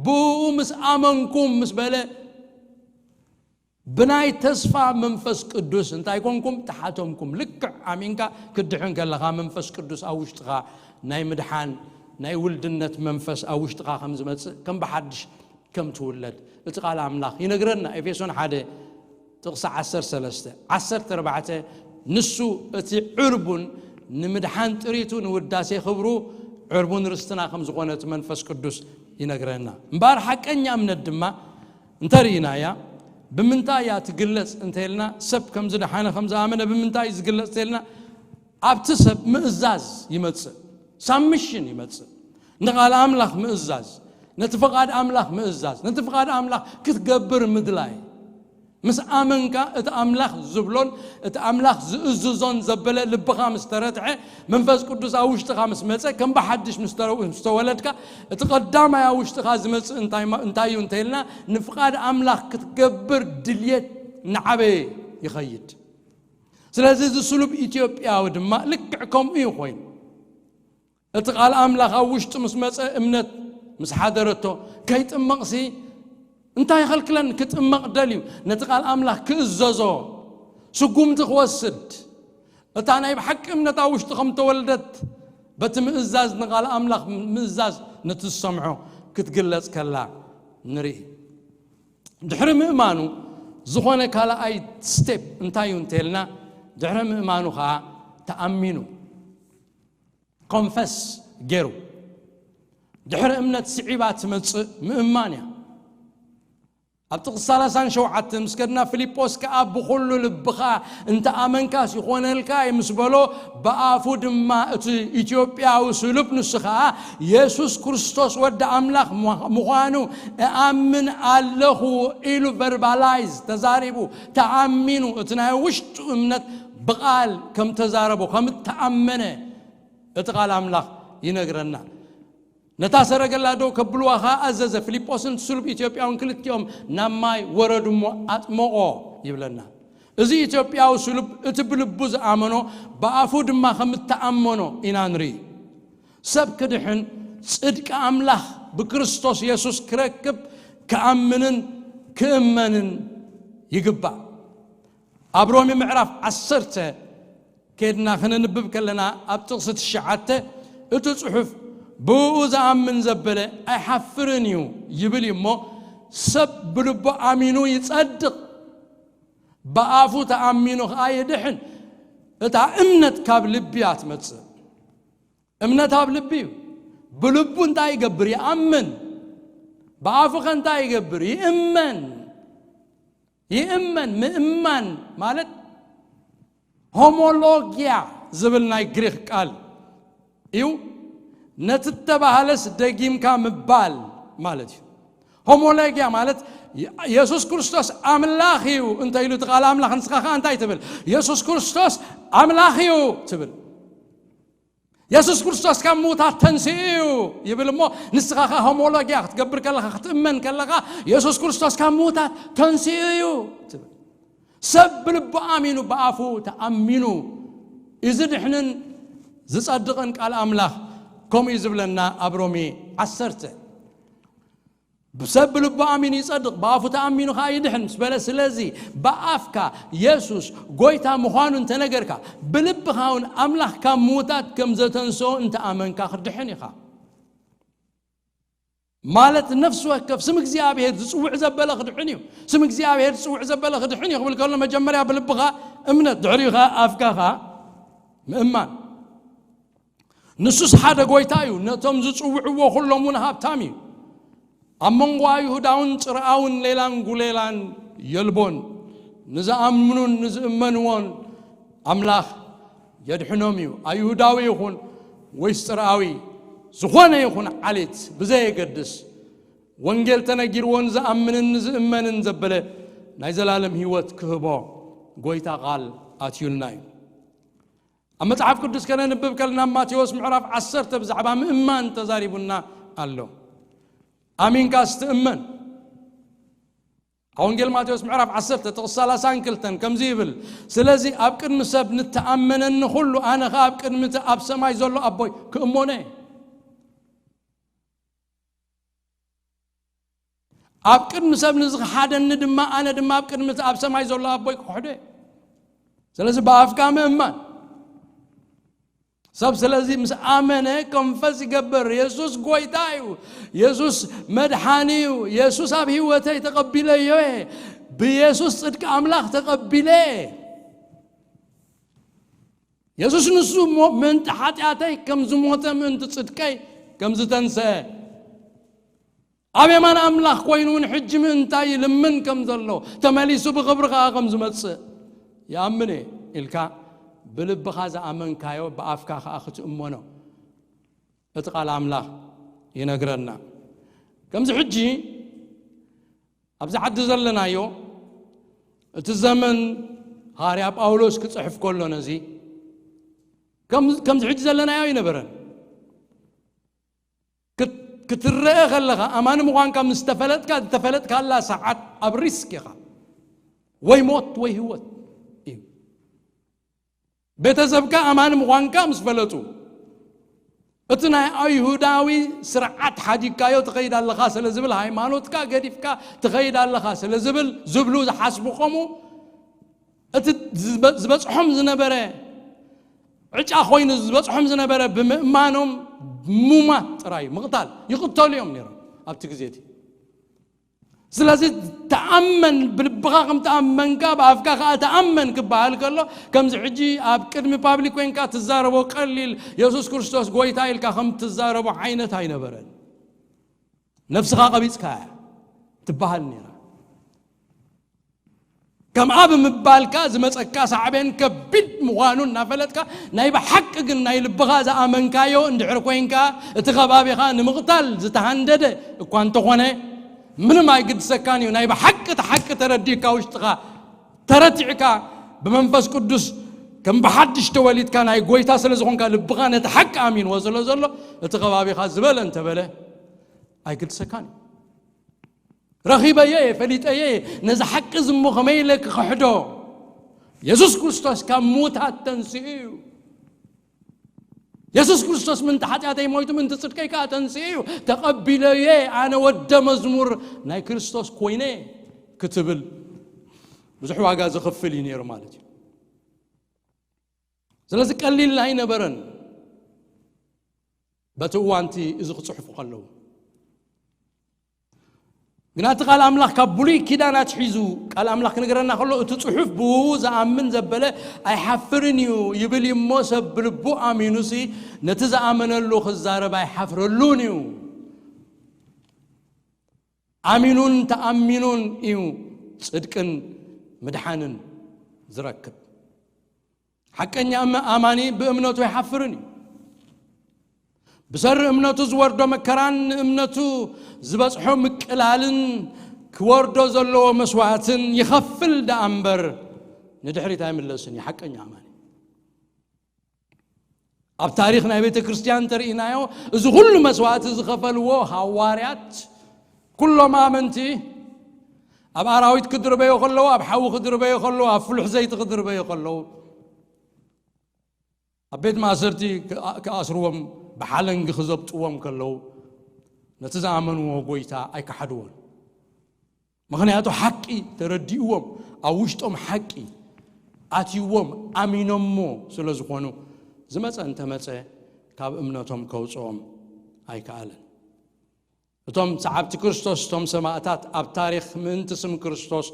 ብእኡ ምስ ኣመንኩም ምስ በለ፣ ብናይ ተስፋ መንፈስ ቅዱስ እንታይ ኮንኩም? ተሓተምኩም። ልክዕ ኣሚንካ ክትድሕን ከለኻ፣ መንፈስ ቅዱስ ኣብ ውሽጥኻ፣ ናይ ምድሓን፣ ናይ ውልድነት መንፈስ ኣብ ውሽጥኻ ከም ዝመጽእ፣ ከም ብሓድሽ ከም ትውለድ እቲ ቃል ኣምላኽ ይነግረና። ኤፌሶን ሓደ ጥቕሲ ዓሰርተ ሰለስተ፣ ዓሰርተ ኣርባዕተ፣ ንሱ እቲ ዕርቡን ንምድሓን ጥሪቱ ንውዳሴ ክብሩ ዕርቡን ርስትና ከም ዝኾነ እቲ መንፈስ ቅዱስ ይነግረና። እምበኣር ሓቀኛ እምነት ድማ እንተርኢናያ፣ ብምንታይ እያ ትግለጽ እንተልና፣ ሰብ ከም ዝደሓነ ከም ዝኣመነ ብምንታይ እዩ ዝግለጽ እንተልና፣ ኣብቲ ሰብ ምእዛዝ ይመጽእ፣ ሳብሚሽን ይመጽእ። ንቓል ኣምላኽ ምእዛዝ፣ ነቲ ፍቓድ ኣምላኽ ምእዛዝ፣ ነቲ ፍቓድ ኣምላኽ ክትገብር ምድላይ። ምስ ኣመንካ፣ እቲ ኣምላኽ ዝብሎን እቲ ኣምላኽ ዝእዝዞን ዘበለ ልብኻ ምስ ተረትዐ፣ መንፈስ ቅዱስ ኣብ ውሽጥኻ ምስ መጸ፣ ከም ብሓድሽ ምስ ተረ-፣ ምስ ተወለድካ፣ እቲ ቀዳማይ ኣብ ውሽጥኻ ዝመጽእ እንታይ ማ-፣ እንታይ እዩ እንተኢልና፣ ንፍቓድ ኣምላኽ ክትገብር ድልየት እናዓበየ ይኸይድ። ስለዚ እዚ ስሉብ ኢትዮጵያዊ ድማ ልክዕ ከምኡ እዩ ኮይኑ። እቲ ቃል ኣምላኽ ኣብ ውሽጡ ምስ መጸ፣ እምነት ምስ ሓደረቶ፣ ከይጥመቕሲ እንታይ ይኸልክለኒ? ክጥመቕ ደልዩ፣ ነቲ ቃል ኣምላኽ ክእዘዞ፣ ስጉምቲ ክወስድ፣ እታ ናይ ብሓቂ እምነት ኣብ ውሽጡ ከም ተወልደት፣ በቲ ምእዛዝ፣ ንቃል ኣምላኽ ምእዛዝ፣ ነቲ ዝሰምዖ ክትግለጽ ከላ ንርኢ። ድሕሪ ምእማኑ ዝኾነ ካልኣይ ስቴፕ እንታይ እዩ እንተልና፣ ድሕሪ ምእማኑ ኸኣ ተኣሚኑ፣ ኮንፈስ ገይሩ። ድሕሪ እምነት ስዒባ ትመጽእ ምእማን እያ። ኣብ ጥቕሲ ሰላሳን ሸውዓተን ምስ ከድና፣ ፊልጶስ ከኣ ብኹሉ ልብኻ እንተ ኣመንካስ ይኾነልካ እዩ ምስ በሎ፣ ብኣፉ ድማ እቲ ኢትዮጵያዊ ስሉብ ንሱ ኸኣ የሱስ ክርስቶስ ወዲ ኣምላኽ ምዃ-፣ ምዃኑ እኣምን ኣለኹ ኢሉ ቨርባላይዝ ተዛሪቡ፣ ተኣሚኑ፣ እቲ ናይ ውሽጡ እምነት ብቓል ከም ተዛረቦ፣ ከም እተኣመነ እቲ ቃል ኣምላኽ ይነግረና። ነታ ሰረገላ ደው ከብልዋ ኸኣ ኣዘዘ። ፊልጶስን እቲ ስሉብ ኢትዮጵያውን ክልቲኦም ናብ ማይ ወረዱ እሞ ኣጥመቖ ይብለና። እዚ ኢትዮጵያዊ ስሉብ እቲ ብልቡ ዝኣመኖ ብኣፉ ድማ ከም እተኣመኖ ኢና ንርኢ። ሰብ ክድሕን ጽድቂ ኣምላኽ ብክርስቶስ የሱስ ክረክብ ክኣምንን ክእመንን ይግባእ። ኣብ ሮሜ ምዕራፍ ዓሰርተ ኬድና ክነንብብ ከለና፣ ኣብ ጥቕሲ ትሽዓተ እቲ ጽሑፍ፣ "ብእኡ ዝኣምን ዘበለ ኣይሓፍርን እዩ" ይብል እዩ እሞ፣ ሰብ ብልቡ ኣሚኑ ይጸድቕ፣ ብኣፉ ተኣሚኑ ኸኣ ይድሕን። እታ እምነት ካብ ልቢ እያ ትመጽእ። እምነት ኣብ ልቢ እዩ። ብልቡ እንታይ ይገብር? ይኣምን። ብኣፉ ከ እንታይ ይገብር? ይእመን። ይእመን። ምእማን ማለት ሆሞሎጊያ ዝብል ናይ ግሪክ ቃል እዩ። ነቲ ተባህለስ ደጊምካ ምባል ማለት እዩ። ሆሞሎጊያ ማለት የሱስ ክርስቶስ ኣምላኽ እዩ እንተ ኢሉ እቲ ቃል ኣምላኽ፣ ንስኻ ከኣ እንታይ ትብል? የሱስ ክርስቶስ ኣምላኽ እዩ ትብል። የሱስ ክርስቶስ ካብ ምዉታት ተንሲኡ እዩ ይብል እሞ፣ ንስኻ ከኣ ሆሞሎጊያ ክትገብር ከለኻ፣ ክትእመን ከለኻ፣ የሱስ ክርስቶስ ካብ ምዉታት ተንሲኡ እዩ ትብል። ሰብ ብልቡ ኣሚኑ ብኣፉ ተኣሚኑ እዩ ዝድሕንን ዝጸድቕን። ቃል ኣምላኽ ከምኡ እዩ ዝብለና ኣብ ሮሜ ዓሰርተ። ብሰብ ብልቡ ኣሚኑ ይጸድቕ፣ ብኣፉ ተኣሚኑ ከኣ ይድሕን ምስ በለ፣ ስለዚ ብኣፍካ የሱስ ጎይታ ምዃኑ እንተነገርካ፣ ብልብኻ እውን ኣምላኽ ካብ ምዉታት ከም ዘተንስኦ እንተኣመንካ ክትድሕን ኢኻ። ማለት ነፍሲ ወከፍ ስም እግዚኣብሔር ዝጽውዕ ዘበለ ክድሕን እዩ። ስም እግዚኣብሔር ዝጽውዕ ዘበለ ክድሕን እዩ ክብል ከሎ፣ መጀመርያ ብልብኻ እምነት፣ ድሕሪኡ ኸኣ ኣፍካ ኸኣ ምእማን። ንሱስ ሓደ ጎይታ እዩ፣ ነቶም ዝጽውዕዎ ኩሎም እውን ሃብታም እዩ። ኣብ መንጎ ኣይሁዳውን ጽርኣውን ሌላን ጉሌላን የልቦን። ንዝኣምኑን ንዝእመንዎን ኣምላኽ የድሕኖም እዩ። ኣይሁዳዊ ይኹን ወይስ ጽርኣዊ፣ ዝኾነ ይኹን ዓሌት ብዘየገድስ፣ ወንጌል ተነጊርዎ ንዝኣምንን ንዝእመንን ዘበለ ናይ ዘላለም ህይወት ክህቦ ጎይታ ቃል ኣትዩልና እዩ። ኣብ መጽሓፍ ቅዱስ ከነንብብ ከለና፣ ኣብ ማቴዎስ ምዕራፍ ዓሰርተ ብዛዕባ ምእማን ተዛሪቡና ኣሎ። ኣሚንካስ ትእመን። ኣብ ወንጌል ማቴዎስ ምዕራፍ ዓሰርተ ጥቕሲ ሰላሳን ክልተን ከምዚ ይብል፣ ስለዚ ኣብ ቅድሚ ሰብ ንተኣመነኒ ኩሉ፣ ኣነ ኸኣ ኣብ ቅድሚ እቲ ኣብ ሰማይ ዘሎ ኣቦይ ክእመኖ እየ። ኣብ ቅድሚ ሰብ ንዝኸሓደኒ ድማ፣ ኣነ ድማ ኣብ ቅድሚ እቲ ኣብ ሰማይ ዘሎ ኣቦይ ክኽሕዶ እየ። ስለዚ ብኣፍካ ምእማን። ሰብ ስለዚ ምስ ኣመነ ኮንፈስ ይገብር። የሱስ ጎይታ እዩ። የሱስ መድሓኒ እዩ። የሱስ ኣብ ህይወተይ ተቐቢለዮ እየ። ብየሱስ ጽድቂ ኣምላኽ ተቐቢለ እየ። የሱስ ንሱ ሞ-፣ ምእንቲ ሓጢኣተይ ከም ዝሞተ፣ ምእንቲ ጽድቀይ ከም ዝተንስአ፣ ኣብ የማን ኣምላኽ ኮይኑ እውን ሕጂ ምእንታይ ይልምን ከም ዘሎ፣ ተመሊሱ ብኽብሪ ኸኣ ከም ዝመጽእ ይኣምን እየ ኢልካ ብልብኻ ዝኣመንካዮ ብኣፍካ ኸኣ ክትእመኖ እቲ ቃል ኣምላኽ ይነግረና። ከምዚ ሕጂ ኣብዚ ዓዲ ዘለናዮ፣ እቲ ዘመን ሃዋርያ ጳውሎስ ክጽሕፍ ከሎ ነዚ፣ ከም-፣ ከምዚ ሕጂ ዘለናዮ ኣይነበረን። ክት-፣ ክትረአ ከለኻ፣ ኣማኒ ምዃንካ ምስ ተፈለጥካ፣ ዝተፈለጥካላ ሰዓት ኣብ ሪስክ ኢኻ። ወይ ሞት ወይ ህይወት እዩ። ቤተሰብካ ኣማኒ ምዃንካ ምስ ፈለጡ፣ እቲ ናይ ኣይሁዳዊ ስርዓት ሓዲግካዮ ትኸይድ ኣለኻ ስለ ዝብል፣ ሃይማኖትካ ገዲፍካ ትኸይድ ኣለኻ ስለ ዝብል፣ ዝብሉ ዝሓስቡ ከምኡ፣ እቲ ዝበ-፣ ዝበጽሖም ዝነበረ ዕጫ ኮይኑ ዝበጽሖም ዝነበረ ብምእማኖም ሙማት ጥራይ ምቕታል ይቕተሉ እዮም ነይሮም ኣብቲ ግዜ እቲ። ስለዚ ተኣመን፣ ብልብኻ ከም ተኣመንካ ብኣፍካ ከኣ ተኣመን ክበሃል ከሎ፣ ከምዚ ሕጂ ኣብ ቅድሚ ፓብሊክ ኮይንካ ትዛረቦ ቀሊል የሱስ ክርስቶስ ጎይታ ኢልካ ከም ትዛረቦ ዓይነት ኣይነበረን። ነፍስኻ ቀቢጽካ እያ ትበሃል ነይራ። ከምኣ ብምባልካ ዝመጸካ ሳዕቤን ከቢድ ምዃኑ እናፈለጥካ፣ ናይ ብሓቂ ግን ናይ ልብኻ ዝኣመንካዮ እንድሕር ኮይንካ፣ እቲ ከባቢኻ ንምቕታል ዝተሃንደደ እኳ እንተኾነ፣ ምንም ኣይግድሰካን እዩ። ናይ ብሓቂ እቲ ሓቂ ተረዲእካ፣ ውሽጥኻ ተረቲዕካ፣ ብመንፈስ ቅዱስ ከም ብሓድሽ ተወሊድካ ናይ ጎይታ ስለ ዝኾንካ፣ ልብኻ ነቲ ሓቂ ኣሚንዎ ስለ ዘሎ፣ እቲ ከባቢኻ ዝበለ እንተበለ ኣይግድሰካን እዩ። ረኺበዮ እየ፣ ፈሊጠዮ እየ። ነዚ ሓቂ እዚ እሞ ከመይ ኢለ ክኽሕዶ? የሱስ ክርስቶስ ካብ ምዉታት ተንሲኡ እዩ። የሱስ ክርስቶስ ምእንቲ ሓጢኣተይ ሞይቱ፣ ምእንቲ ጽድቀይ ከኣ ተንሲኡ እዩ። ተቐቢለዮ እየ፣ ኣነ ወደ መዝሙር ናይ ክርስቶስ ኮይነ ክትብል ብዙሕ ዋጋ ዘኽፍል እዩ ነይሩ ማለት እዩ። ስለዚ ቀሊል ኣይነበረን። በቲ እዋንቲ እዚ ክጽሕፉ ከለዉ ግና እቲ ቃል ኣምላኽ ካብ ብሉይ ኪዳን ኣትሒዙ ቃል ኣምላኽ ክነገረና ከሎ፣ እቲ ጽሑፍ ብኡ ዝኣምን ዘበለ ኣይሓፍርን እዩ ይብል እዩ እሞ፣ ሰብ ብልቡ ኣሚኑሲ ነቲ ዝኣመነሉ ክዛረብ ኣይሓፍረሉን እዩ። ኣሚኑን ተኣሚኑን እዩ ጽድቅን ምድሓንን ዝረክብ። ሓቀኛ ኣመ-፣ ኣማኒ ብእምነቱ ኣይሓፍርን እዩ። ብሰሪ እምነቱ ዝወርዶ መከራን ንእምነቱ ዝበጽሖ ምቅላልን ክወርዶ ዘለዎ መስዋዕትን ይኸፍል ደኣ እምበር ንድሕሪት ኣይምለስን እዩ ሓቀኛ ኣማኒ። ኣብ ታሪኽ ናይ ቤተ ክርስቲያን ተርእናዮ፣ እዚ ኩሉ መስዋዕቲ ዝኸፈልዎ ሃዋርያት፣ ኩሎም ኣመንቲ ኣብ ኣራዊት ክድርበዮ ከለዉ፣ ኣብ ሓዊ ክድርበዮ ከለዉ፣ ኣብ ፍሉሕ ዘይቲ ክድርበዮ ከለዉ፣ ኣብ ቤት ማእሰርቲ ክኣ-፣ ክኣስርዎም፣ ብሓለንጊ ክዘብጥዎም ከለዉ፣ ነቲ ዝኣመንዎ ጎይታ ኣይከሓድዎን። ምኽንያቱ ሓቂ ተረዲእዎም፣ ኣብ ውሽጦም ሓቂ ኣትይዎም፣ ኣሚኖሞ ስለ ዝኾኑ፣ ዝመጸ እንተመጸ ካብ እምነቶም ከውጽኦም ኣይከኣለን። እቶም ሰዓብቲ ክርስቶስ፣ እቶም ሰማእታት ኣብ ታሪኽ ምእንቲ ስም ክርስቶስ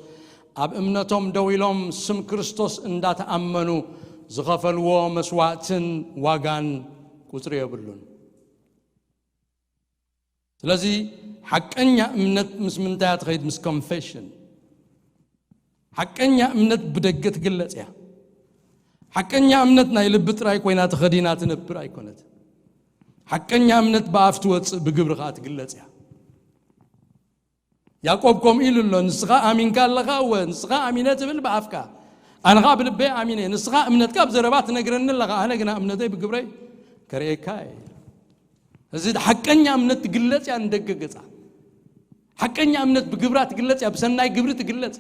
ኣብ እምነቶም ደው ኢሎም ስም ክርስቶስ እንዳተኣመኑ ዝኸፈልዎ መስዋዕትን ዋጋን ቁጽሪ የብሉን። ስለዚ ሓቀኛ እምነት ምስ ምንታይ እያ ትኸይድ? ምስ ኮንፌሽን። ሓቀኛ እምነት ብደገ ትግለጽ እያ። ሓቀኛ እምነት ናይ ልቢ ጥራይ ኮይና ተኸዲና ትነብር ኣይኮነት። ሓቀኛ እምነት ብኣፍ ትወጽእ፣ ብግብሪ ከኣ ትግለጽ እያ። ያዕቆብ ከምኡ ኢሉ ኣሎ፣ "ንስኻ ኣሚንካ ኣለኻ፣ እወ፣ ንስኻ ኣሚነ ትብል ብኣፍካ፣ ኣነ ኸኣ ብልበይ ኣሚነ። ንስኻ እምነትካ ብዘረባ ትነግረኒ ኣለኻ፣ ኣነ ግና እምነተይ ብግብረይ ከርእየካ እየ." እዚ ሓቀኛ እምነት ትግለጽ እያ ንደገ ገጻ። ሓቀኛ እምነት ብግብራ ትግለጽ እያ፣ ብሰናይ ግብሪ ትግለጽ።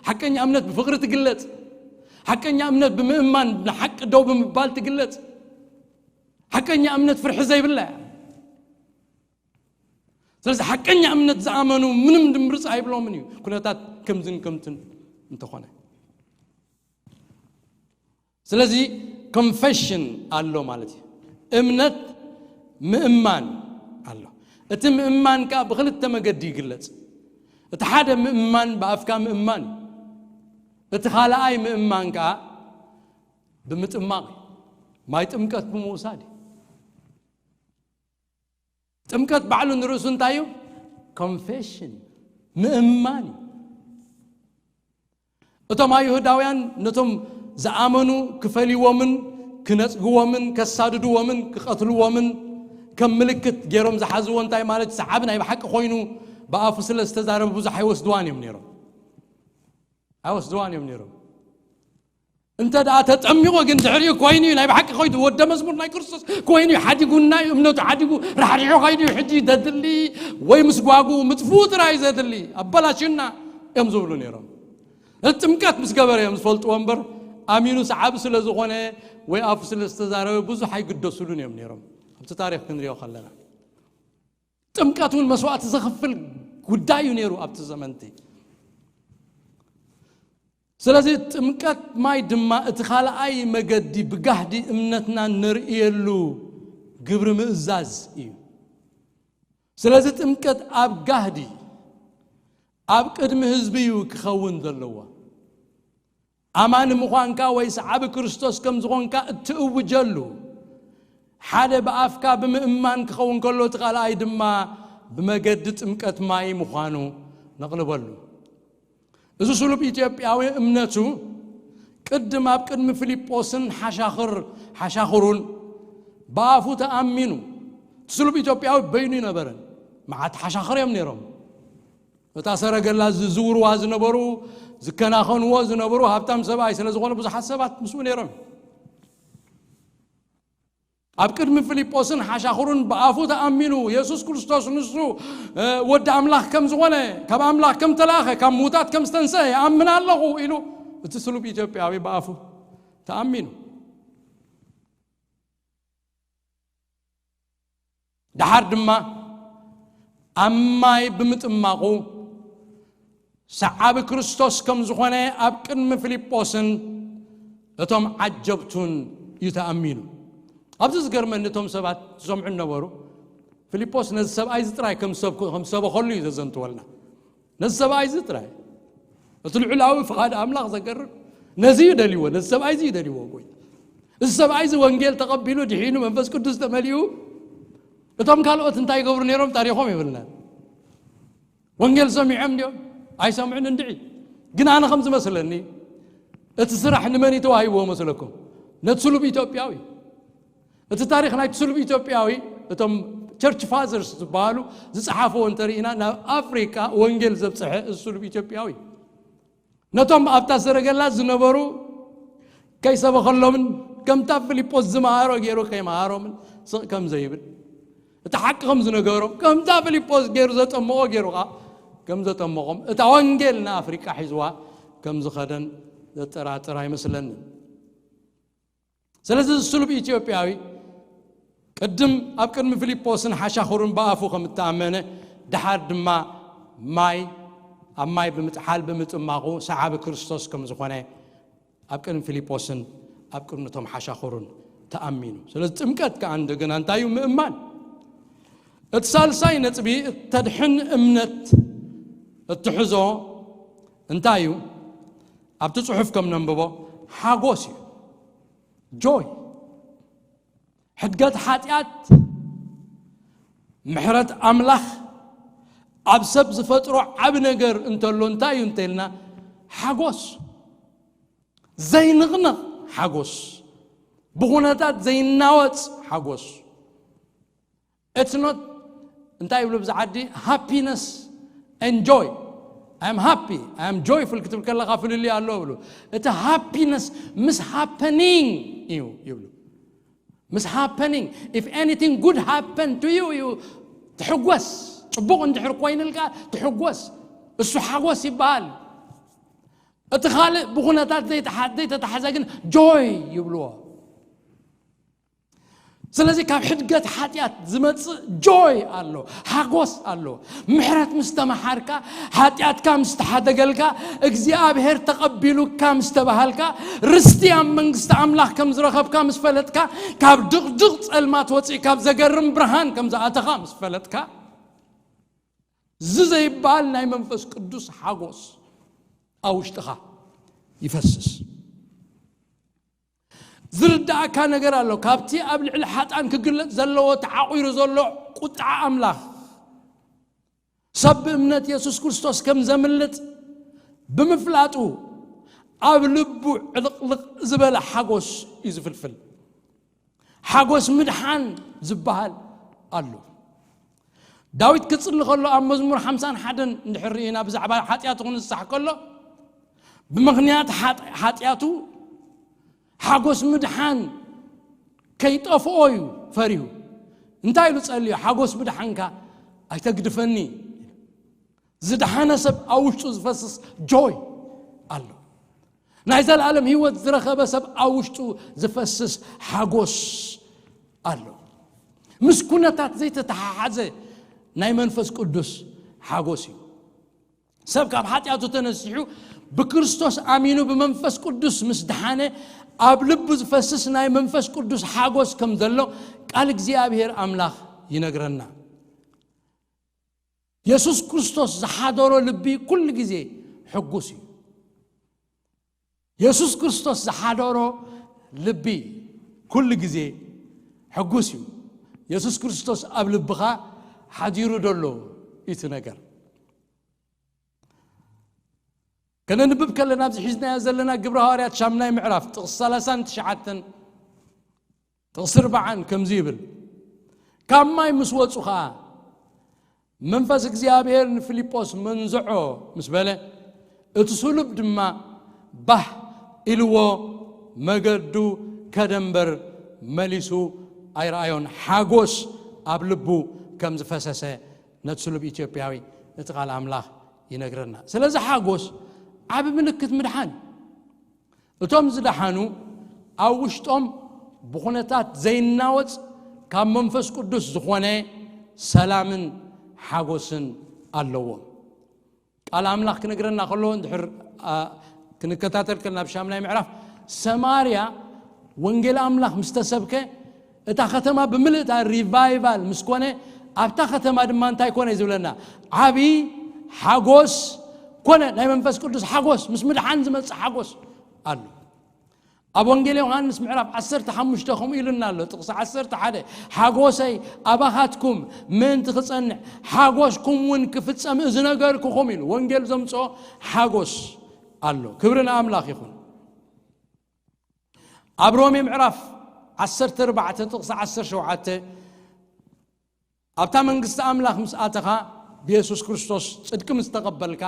ሓቀኛ እምነት ብፍቕሪ ትግለጽ። ሓቀኛ እምነት ብምእማን ንሓቂ ደው ብምባል ትግለጽ። ሓቀኛ እምነት ፍርሒ ዘይብላ እያ። ስለዚ ሓቀኛ እምነት ዝኣመኑ ምንም ድምርጽ ኣይብሎምን እዩ፣ ኩነታት ከምዝን ከምትን እንተኾነ። ስለዚ ኮንፌሽን ኣሎ ማለት እዩ። እምነት ምእማን ኣሎ። እቲ ምእማን ከኣ ብኽልተ መገዲ ይግለጽ። እቲ ሓደ ምእማን ብኣፍካ ምእማን እዩ። እቲ ካልኣይ ምእማን ከኣ ብምጥማቕ እዩ። ማይ ጥምቀት ብምውሳድ እዩ። ጥምቀት ባዕሉ ንርእሱ እንታይ እዩ? ኮንፌሽን፣ ምእማን እዩ። እቶም ኣይሁዳውያን ነቶም ዝኣመኑ ክፈልይዎምን ክነጽግዎምን ከሳድድዎምን ክቐትልዎምን ከም ምልክት ገይሮም ዝሓዝዎ እንታይ ማለት እዩ? ሰዓቢ ናይ ብሓቂ ኮይኑ ብኣፉ ስለ ዝተዛረበ ብዙሕ ኣይወስድዋን እዮም ነይሮም። ኣይወስድዋን እዮም ነይሮም። እንተ ደኣ ተጠሚቑ ግን ድሕሪኡ ኮይኑ እዩ፣ ናይ ብሓቂ ኮይኑ ወደ መዝሙር ናይ ክርስቶስ ኮይኑ እዩ፣ ሓዲጉና እዩ፣ እምነቱ ሓዲጉ ራሕሪሑ ከይዱ እዩ። ሕጂ ዘድሊ ወይ ምስጓጉ ምጥፍኡ ጥራይ እዩ ዘድሊ፣ ኣበላሽና እዮም ዝብሉ ነይሮም። እቲ ጥምቀት ምስ ገበረ እዮም ዝፈልጥዎ እምበር፣ ኣሚኑ ሰዓቢ ስለ ዝኾነ ወይ ኣፉ ስለ ዝተዛረበ ብዙሕ ኣይግደሱሉን እዮም ነይሮም። ኣብቲ ታሪኽ ክንሪኦ ከለና ጥምቀት እውን መስዋዕቲ ዘኽፍል ጉዳይ እዩ ነይሩ ኣብቲ ዘመንቲ። ስለዚ ጥምቀት ማይ ድማ እቲ ካልኣይ መገዲ ብጋህዲ እምነትና ነርእየሉ ግብሪ ምእዛዝ እዩ። ስለዚ ጥምቀት ኣብ ጋህዲ፣ ኣብ ቅድሚ ህዝቢ እዩ ክኸውን ዘለዎ። ኣማኒ ምዃንካ ወይ ሰዓቢ ክርስቶስ ከም ዝኾንካ እትእውጀሉ፣ ሓደ ብኣፍካ ብምእማን ክኸውን ከሎ፣ እቲ ካልኣይ ድማ ብመገዲ ጥምቀት ማይ ምዃኑ ነቕልበሉ። እዚ ስሉብ ኢትዮጵያዊ እምነቱ ቅድም ኣብ ቅድሚ ፊልጶስን ሓሻኽር-፣ ሓሻኽሩን ብኣፉ ተኣሚኑ። እቲ ስሉብ ኢትዮጵያዊ በይኑ ይነበረን። መዓት ሓሻኽር እዮም ነይሮም። እታ ሰረገላ ዝዝውርዋ ዝነበሩ፣ ዝከናኸንዎ ዝነበሩ ሃብታም ሰብኣይ ስለ ዝኾነ ብዙሓት ሰባት ምስኡ ነይሮም። ኣብ ቅድሚ ፊልጶስን ሓሻኽሩን ብኣፉ ተኣሚኑ የሱስ ክርስቶስ ንሱ፣ እ፣ ወዲ ኣምላኽ ከም ዝኾነ፣ ካብ ኣምላኽ ከም ተላእኸ፣ ካብ ምዉታት ከም ዝተንስአ ይኣምን ኣለኹ ኢሉ እቲ ስሉብ ኢትዮጵያዊ ብኣፉ ተኣሚኑ። ደሓር ድማ ኣብ ማይ ብምጥማቑ ሰዓቢ ክርስቶስ ከም ዝኾነ ኣብ ቅድሚ ፊልጶስን እቶም ዓጀብቱን እዩ ተኣሚኑ። ኣብዚ ዝገርመኒ እቶም ሰባት ዝሰምዑ ነበሩ። ፊልጶስ ነዚ ሰብኣይ እዚ ጥራይ ከም ዝሰብኩ-፣ ከም ዝሰበኸሉ እዩ ዘዘንትወልና። ነዚ ሰብኣይ እዚ ጥራይ። እቲ ልዑላዊ ፍቓድ ኣምላኽ ዘገርም። ነዚ እዩ ደልይዎ፣ ነዚ ሰብኣይ እዚ እዩ ደልይዎ ጎይታ። እዚ ሰብኣይ እዚ ወንጌል ተቐቢሉ ድሒኑ መንፈስ ቅዱስ ተመሊኡ እቶም ካልኦት እንታይ ይገብሩ ነይሮም ታሪኾም የብልናን። ወንጌል ሰሚዖም ድዮም? ኣይሰምዑን እንድዒ። ግን ኣነ ከም ዝመስለኒ፣ እቲ ስራሕ ንመን እዩ ተዋሂብዎ መስለኩም? ነቲ ስሉብ ኢትዮጵያዊ። እቲ ታሪኽ ናይቲ ስሉብ ኢትዮጵያዊ፣ እቶም ቸርች ፋዘርስ ዝበሃሉ ዝጸሓፍዎ እንተርኢና፣ ናብ ኣፍሪቃ ወንጌል ዘብጽሐ እዚ ስሉብ ኢትዮጵያዊ። ነቶም ኣብታ ሰረገላ ዝነበሩ ከይሰበኸሎምን ከምታ ፊልጶስ ዝመሃሮ ገይሩ ከይመሃሮምን ስቕ ከም ዘይብል፣ እቲ ሓቂ ከም ዝነገሮም፣ ከምታ ፊልጶስ ገይሩ ዘጠምቖ ገይሩ ኸዓ ከም ዘጠመቖም፣ እታ ወንጌል ንኣፍሪቃ ሒዝዋ ከም ዝኸደን ዘጠራጥር ኣይመስለንን። ስለዚ እዚ ስሉብ ኢትዮጵያዊ ቅድም ኣብ ቅድሚ ፊልጶስን ሓሻኽሩን ብኣፉ ከም እተኣመነ፣ ደሓር ድማ ማይ፣ ኣብ ማይ ብምጥሓል ብምጥማቑ ሰዓቢ ክርስቶስ ከም ዝኾነ ኣብ ቅድሚ ፊልጶስን ኣብ ቅድሚ እቶም ሓሻኽሩን ተኣሚኑ። ስለዚ ጥምቀት ከኣ እንደገና እንታይ እዩ? ምእማን። እቲ ሳልሳይ ነጥቢ፣ እተድሕን እምነት እትሕዞ እንታይ እዩ? ኣብቲ ጽሑፍ ከም ነንብቦ፣ ሓጎስ እዩ። ጆይ። ሕድገት ሓጢኣት፣ ምሕረት ኣምላኽ ኣብ ሰብ ዝፈጥሮ ዓቢ ነገር እንተሎ እንታይ እዩ እንተልና፣ ሓጎስ። ዘይንቕነቕ ሓጎስ። ብኹነታት ዘይናወጽ ሓጎስ። It's not፣ እንታይ ይብሉ ብዛ ዓዲ? Happiness and joy. I am happy, I am joyful ክትብል ከለኻ ፍልልይ ኣሎ ይብሉ። እቲ ሃፒነስ ምስ ሃፐኒንግ እዩ ይብሉ። ምስ ሃፐኒንግ፣ if anything good happen to you እዩ ትሕጎስ። ጽቡቕ እንድሕር ኮይንልካ ትሕጎስ። እሱ ሓጎስ ይበሃል። እቲ ካልእ ብኹነታት ዘይተሓ-፣ ዘይተታሕዘ ግን ጆይ ይብልዎ። ስለዚ ካብ ሕድገት ሓጢኣት ዝመጽእ ጆይ ኣሎ፣ ሓጎስ ኣሎ። ምሕረት ምስ ተመሓርካ፣ ሓጢኣትካ ምስ ተሓደገልካ፣ እግዚኣብሔር ተቐቢሉካ ምስ ተባሃልካ፣ ርስቲ ኣብ መንግስቲ ኣምላኽ ከም ዝረኸብካ ምስ ፈለጥካ፣ ካብ ድቕድቕ ጸልማት ወጺእካ ኣብ ዘገርም ብርሃን ከም ዝኣተኻ ምስ ፈለጥካ፣ እዚ ዘይበሃል ናይ መንፈስ ቅዱስ ሓጎስ ኣብ ውሽጥኻ ይፈስስ። ዝርዳእካ ነገር ኣሎ። ካብቲ ኣብ ልዕሊ ሓጣን ክግለጽ ዘለዎ ተዓቑሩ ዘሎ ቁጥዓ ኣምላኽ፣ ሰብ ብእምነት የሱስ ክርስቶስ ከም ዘምልጥ ብምፍላጡ፣ ኣብ ልቡ ዕልቕልቕ ዝበለ ሓጎስ እዩ ዝፍልፍል። ሓጎስ ምድሓን ዝበሃል ኣሎ። ዳዊት ክጽሊ ከሎ ኣብ መዝሙር ሓምሳን ሓደን እንድሕር ርኢና ብዛዕባ ሓጢኣቱ ክንስሳሕ ከሎ፣ ብምኽንያት ሓጢ-፣ ሓጢኣቱ ሓጎስ ምድሓን ከይጠፍኦ እዩ ፈሪሁ። እንታይ ኢሉ ጸልዩ? ሓጎስ ምድሓንካ ኣይተግድፈኒ። ዝደሓነ ሰብ ኣብ ውሽጡ ዝፈስስ ጆይ ኣሎ። ናይ ዘለኣለም ህይወት ዝረኸበ ሰብ ኣብ ውሽጡ ዝፈስስ ሓጎስ ኣሎ። ምስ ኩነታት ዘይተተሓሓዘ ናይ መንፈስ ቅዱስ ሓጎስ እዩ። ሰብ ካብ ሓጢኣቱ ተነሲሑ ብክርስቶስ ኣሚኑ ብመንፈስ ቅዱስ ምስ ደሓነ፣ ኣብ ልቡ ዝፈስስ ናይ መንፈስ ቅዱስ ሓጎስ ከም ዘሎ ቃል እግዚኣብሔር ኣምላኽ ይነግረና። የሱስ ክርስቶስ ዝሓደሮ ልቢ ኩሉ ግዜ ሕጉስ እዩ። የሱስ ክርስቶስ ዝሓደሮ ልቢ ኩሉ ግዜ ሕጉስ እዩ። የሱስ ክርስቶስ ኣብ ልብኻ ሓዲሩ ደሎ እቲ ነገር። ከነንብብ ከለና ኣብዚ ሒዝናዮ ዘለና ግብረ ሃዋርያት ሻምናይ ምዕራፍ ጥቕሲ ሰላሳን ትሽዓተን ጥቕሲ ኣርባዓን ከምዚ ይብል፣ ካብ ማይ ምስ ወጹ ኸኣ መንፈስ እግዚኣብሔር ንፊልጶስ መንዝዖ ምስ በለ፣ እቲ ስሉብ ድማ ባህ ኢልዎ መገዱ ከደ እምበር መሊሱ ኣይረኣዮን። ሓጎስ ኣብ ልቡ ከም ዝፈሰሰ ነቲ ስሉብ ኢትዮጵያዊ እቲ ቃል ኣምላኽ ይነግረና። ስለዚ ሓጎስ ዓቢ ምልክት ምድሓን እዩ። እቶም ዝደሓኑ ኣብ ውሽጦም ብኹነታት ዘይናወጽ ካብ መንፈስ ቅዱስ ዝኾነ ሰላምን ሓጎስን ኣለዎም። ቃል ኣምላኽ ክነግረና ከሎ እንድሕር፣ ኣ፣ ክንከታተል ከለና ኣብ ሻምናይ ምዕራፍ ሰማርያ ወንጌል ኣምላኽ ምስ ተሰብከ እታ ከተማ ብምልእታ ሪቫይቫል ምስ ኮነ ኣብታ ከተማ ድማ እንታይ ኮነ እዩ ዝብለና? ዓቢ ሓጎስ ኮነ። ናይ መንፈስ ቅዱስ ሓጎስ፣ ምስ ምድሓን ዝመጽእ ሓጎስ ኣሎ። ኣብ ወንጌል ዮሃንስ ምዕራፍ ዓሰርተ ሓሙሽተ ከምኡ ኢሉና ኣሎ። ጥቕሲ ዓሰርተ ሓደ፣ ሓጎሰይ ኣባኻትኩም ምእንቲ ክጸንዕ፣ ሓጎስኩም እውን ክፍጸም እዝነገርኩኹም ኢሉ። ወንጌል ዘምጽኦ ሓጎስ ኣሎ። ክብሪ ንኣምላኽ ይኹን። ኣብ ሮሜ ምዕራፍ ዓሰርተ ኣርባዕተ ጥቕሲ ዓሰርተ ሸውዓተ፣ ኣብታ መንግስቲ ኣምላኽ ምስ ኣተኻ፣ ብየሱስ ክርስቶስ ጽድቂ ምስ ተቐበልካ፣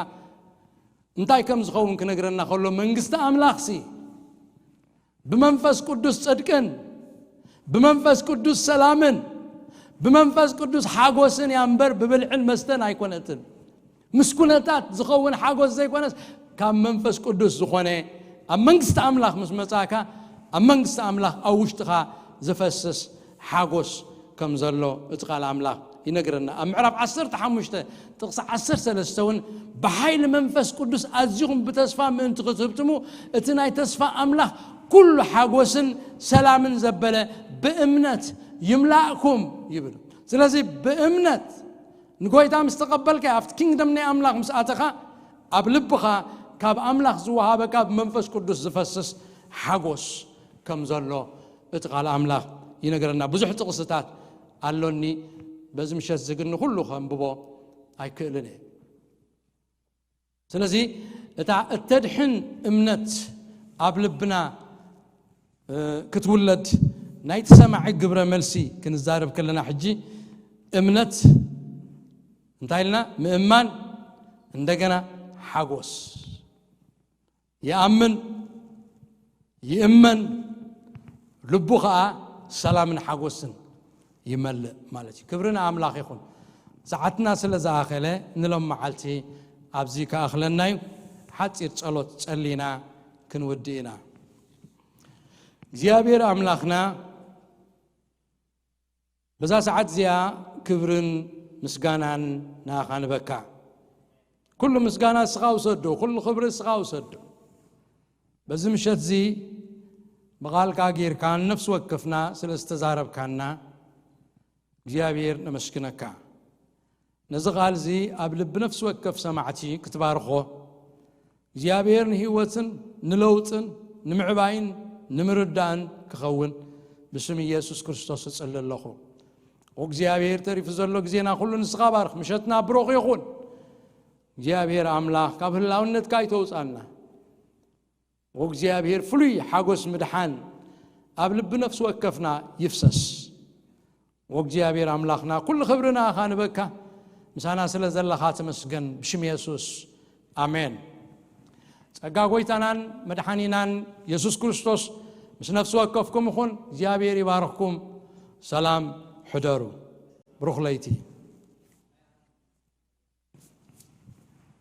እንታይ ከም ዝኸውን ክነግረና ከሎ፣ መንግስቲ ኣምላኽሲ ብመንፈስ ቅዱስ ጽድቅን ብመንፈስ ቅዱስ ሰላምን ብመንፈስ ቅዱስ ሓጎስን እያ እምበር፣ ብብልዕን መስተን ኣይኮነትን። ምስ ኩነታት ዝኸውን ሓጎስ ዘይኮነስ፣ ካብ መንፈስ ቅዱስ ዝኾነ፣ ኣብ መንግስቲ ኣምላኽ ምስ መጻካ፣ ኣብ መንግስቲ ኣምላኽ ኣብ ውሽጥኻ ዝፈስስ ሓጎስ ከም ዘሎ እቲ ቃል ኣምላኽ ይነግረና። ኣብ ምዕራፍ ዓሰርተ ሓሙሽተ ጥቕሲ ዓሰርተ ሰለስተ እውን፣ ብሓይሊ መንፈስ ቅዱስ ኣዚኹም ብተስፋ ምእንቲ ክትህብትሙ፣ እቲ ናይ ተስፋ ኣምላኽ ኩሉ ሓጎስን ሰላምን ዘበለ ብእምነት ይምላእኩም ይብል። ስለዚ ብእምነት ንጎይታ ምስ ተቐበልካ፣ ኣብቲ ኪንግደም ናይ ኣምላኽ ምስ ኣተኻ፣ ኣብ ልብኻ ካብ ኣምላኽ ዝወሃበካ ብመንፈስ ቅዱስ ዝፈስስ ሓጎስ ከም ዘሎ እቲ ቃል ኣምላኽ ይነግረና። ብዙሕ ጥቕስታት ኣሎኒ፣ በዚ ምሸት እዚ ግን ንኹሉ ከንብቦ ኣይክእልን እየ። ስለዚ እታ እተድሕን እምነት ኣብ ልብና፣ እ፣ ክትውለድ ናይቲ ሰማዒ ግብረ መልሲ ክንዛረብ ከለና፣ ሕጂ እምነት እንታይ ኢልና? ምእማን፣ እንደገና ሓጎስ። ይኣምን፣ ይእመን፣ ልቡ ኸኣ ሰላምን ሓጎስን ይመልእ ማለት እዩ። ክብሪ ንኣምላኽ ይኹን። ሰዓትና ስለ ዝኣኸለ፣ ንሎም መዓልቲ ኣብዚ ክኣኽለና እዩ። ሓጺር ጸሎት ጸሊና ክንውድእ ኢና። እግዚኣብሔር ኣምላኽና፣ በዛ ሰዓት እዚኣ ክብርን ምስጋናን ንኣኻ ንበካ። ኩሉ ምስጋና እስኻ ውሰዶ፣ ኩሉ ክብሪ እስኻ ውሰዶ። በዚ ምሸት እዚ ብቓልካ ጌርካ ንነፍሲ ወከፍና ስለ ዝተዛረብካና እግዚኣብሔር ነመስግነካ። ነዚ ቃል እዚ ኣብ ልቢ ነፍሲ ወከፍ ሰማዕቲ ክትባርኾ፣ እግዚኣብሔር ንህይወትን ንለውጥን ንምዕባይን ንምርዳእን ክኸውን ብስም ኢየሱስ ክርስቶስ እጽሊ ኣለኹ። ኦ እግዚኣብሔር፣ ተሪፉ ዘሎ ግዜና ኩሉ ንስኻ ባርኽ። ምሸትና ብሩኽ ይኹን። እግዚኣብሔር ኣምላኽ፣ ካብ ህላውነትካ ኣይተውጻና። ኦ እግዚኣብሔር፣ ፍሉይ ሓጎስ ምድሓን ኣብ ልቢ ነፍሲ ወከፍና ይፍሰስ። ኦ እግዚኣብሔር ኣምላኽና፣ ኩሉ ክብሪ ንኣኻ ንበካ። ምሳና ስለ ዘለኻ ተመስገን፣ ብሽም የሱስ፣ ኣሜን። ጸጋ ጐይታናን መድሓኒናን የሱስ ክርስቶስ ምስ ነፍሲ ወከፍኩም ይኹን። እግዚኣብሔር ይባርኽኩም። ሰላም ሕደሩ። ብሩኽ ለይቲ።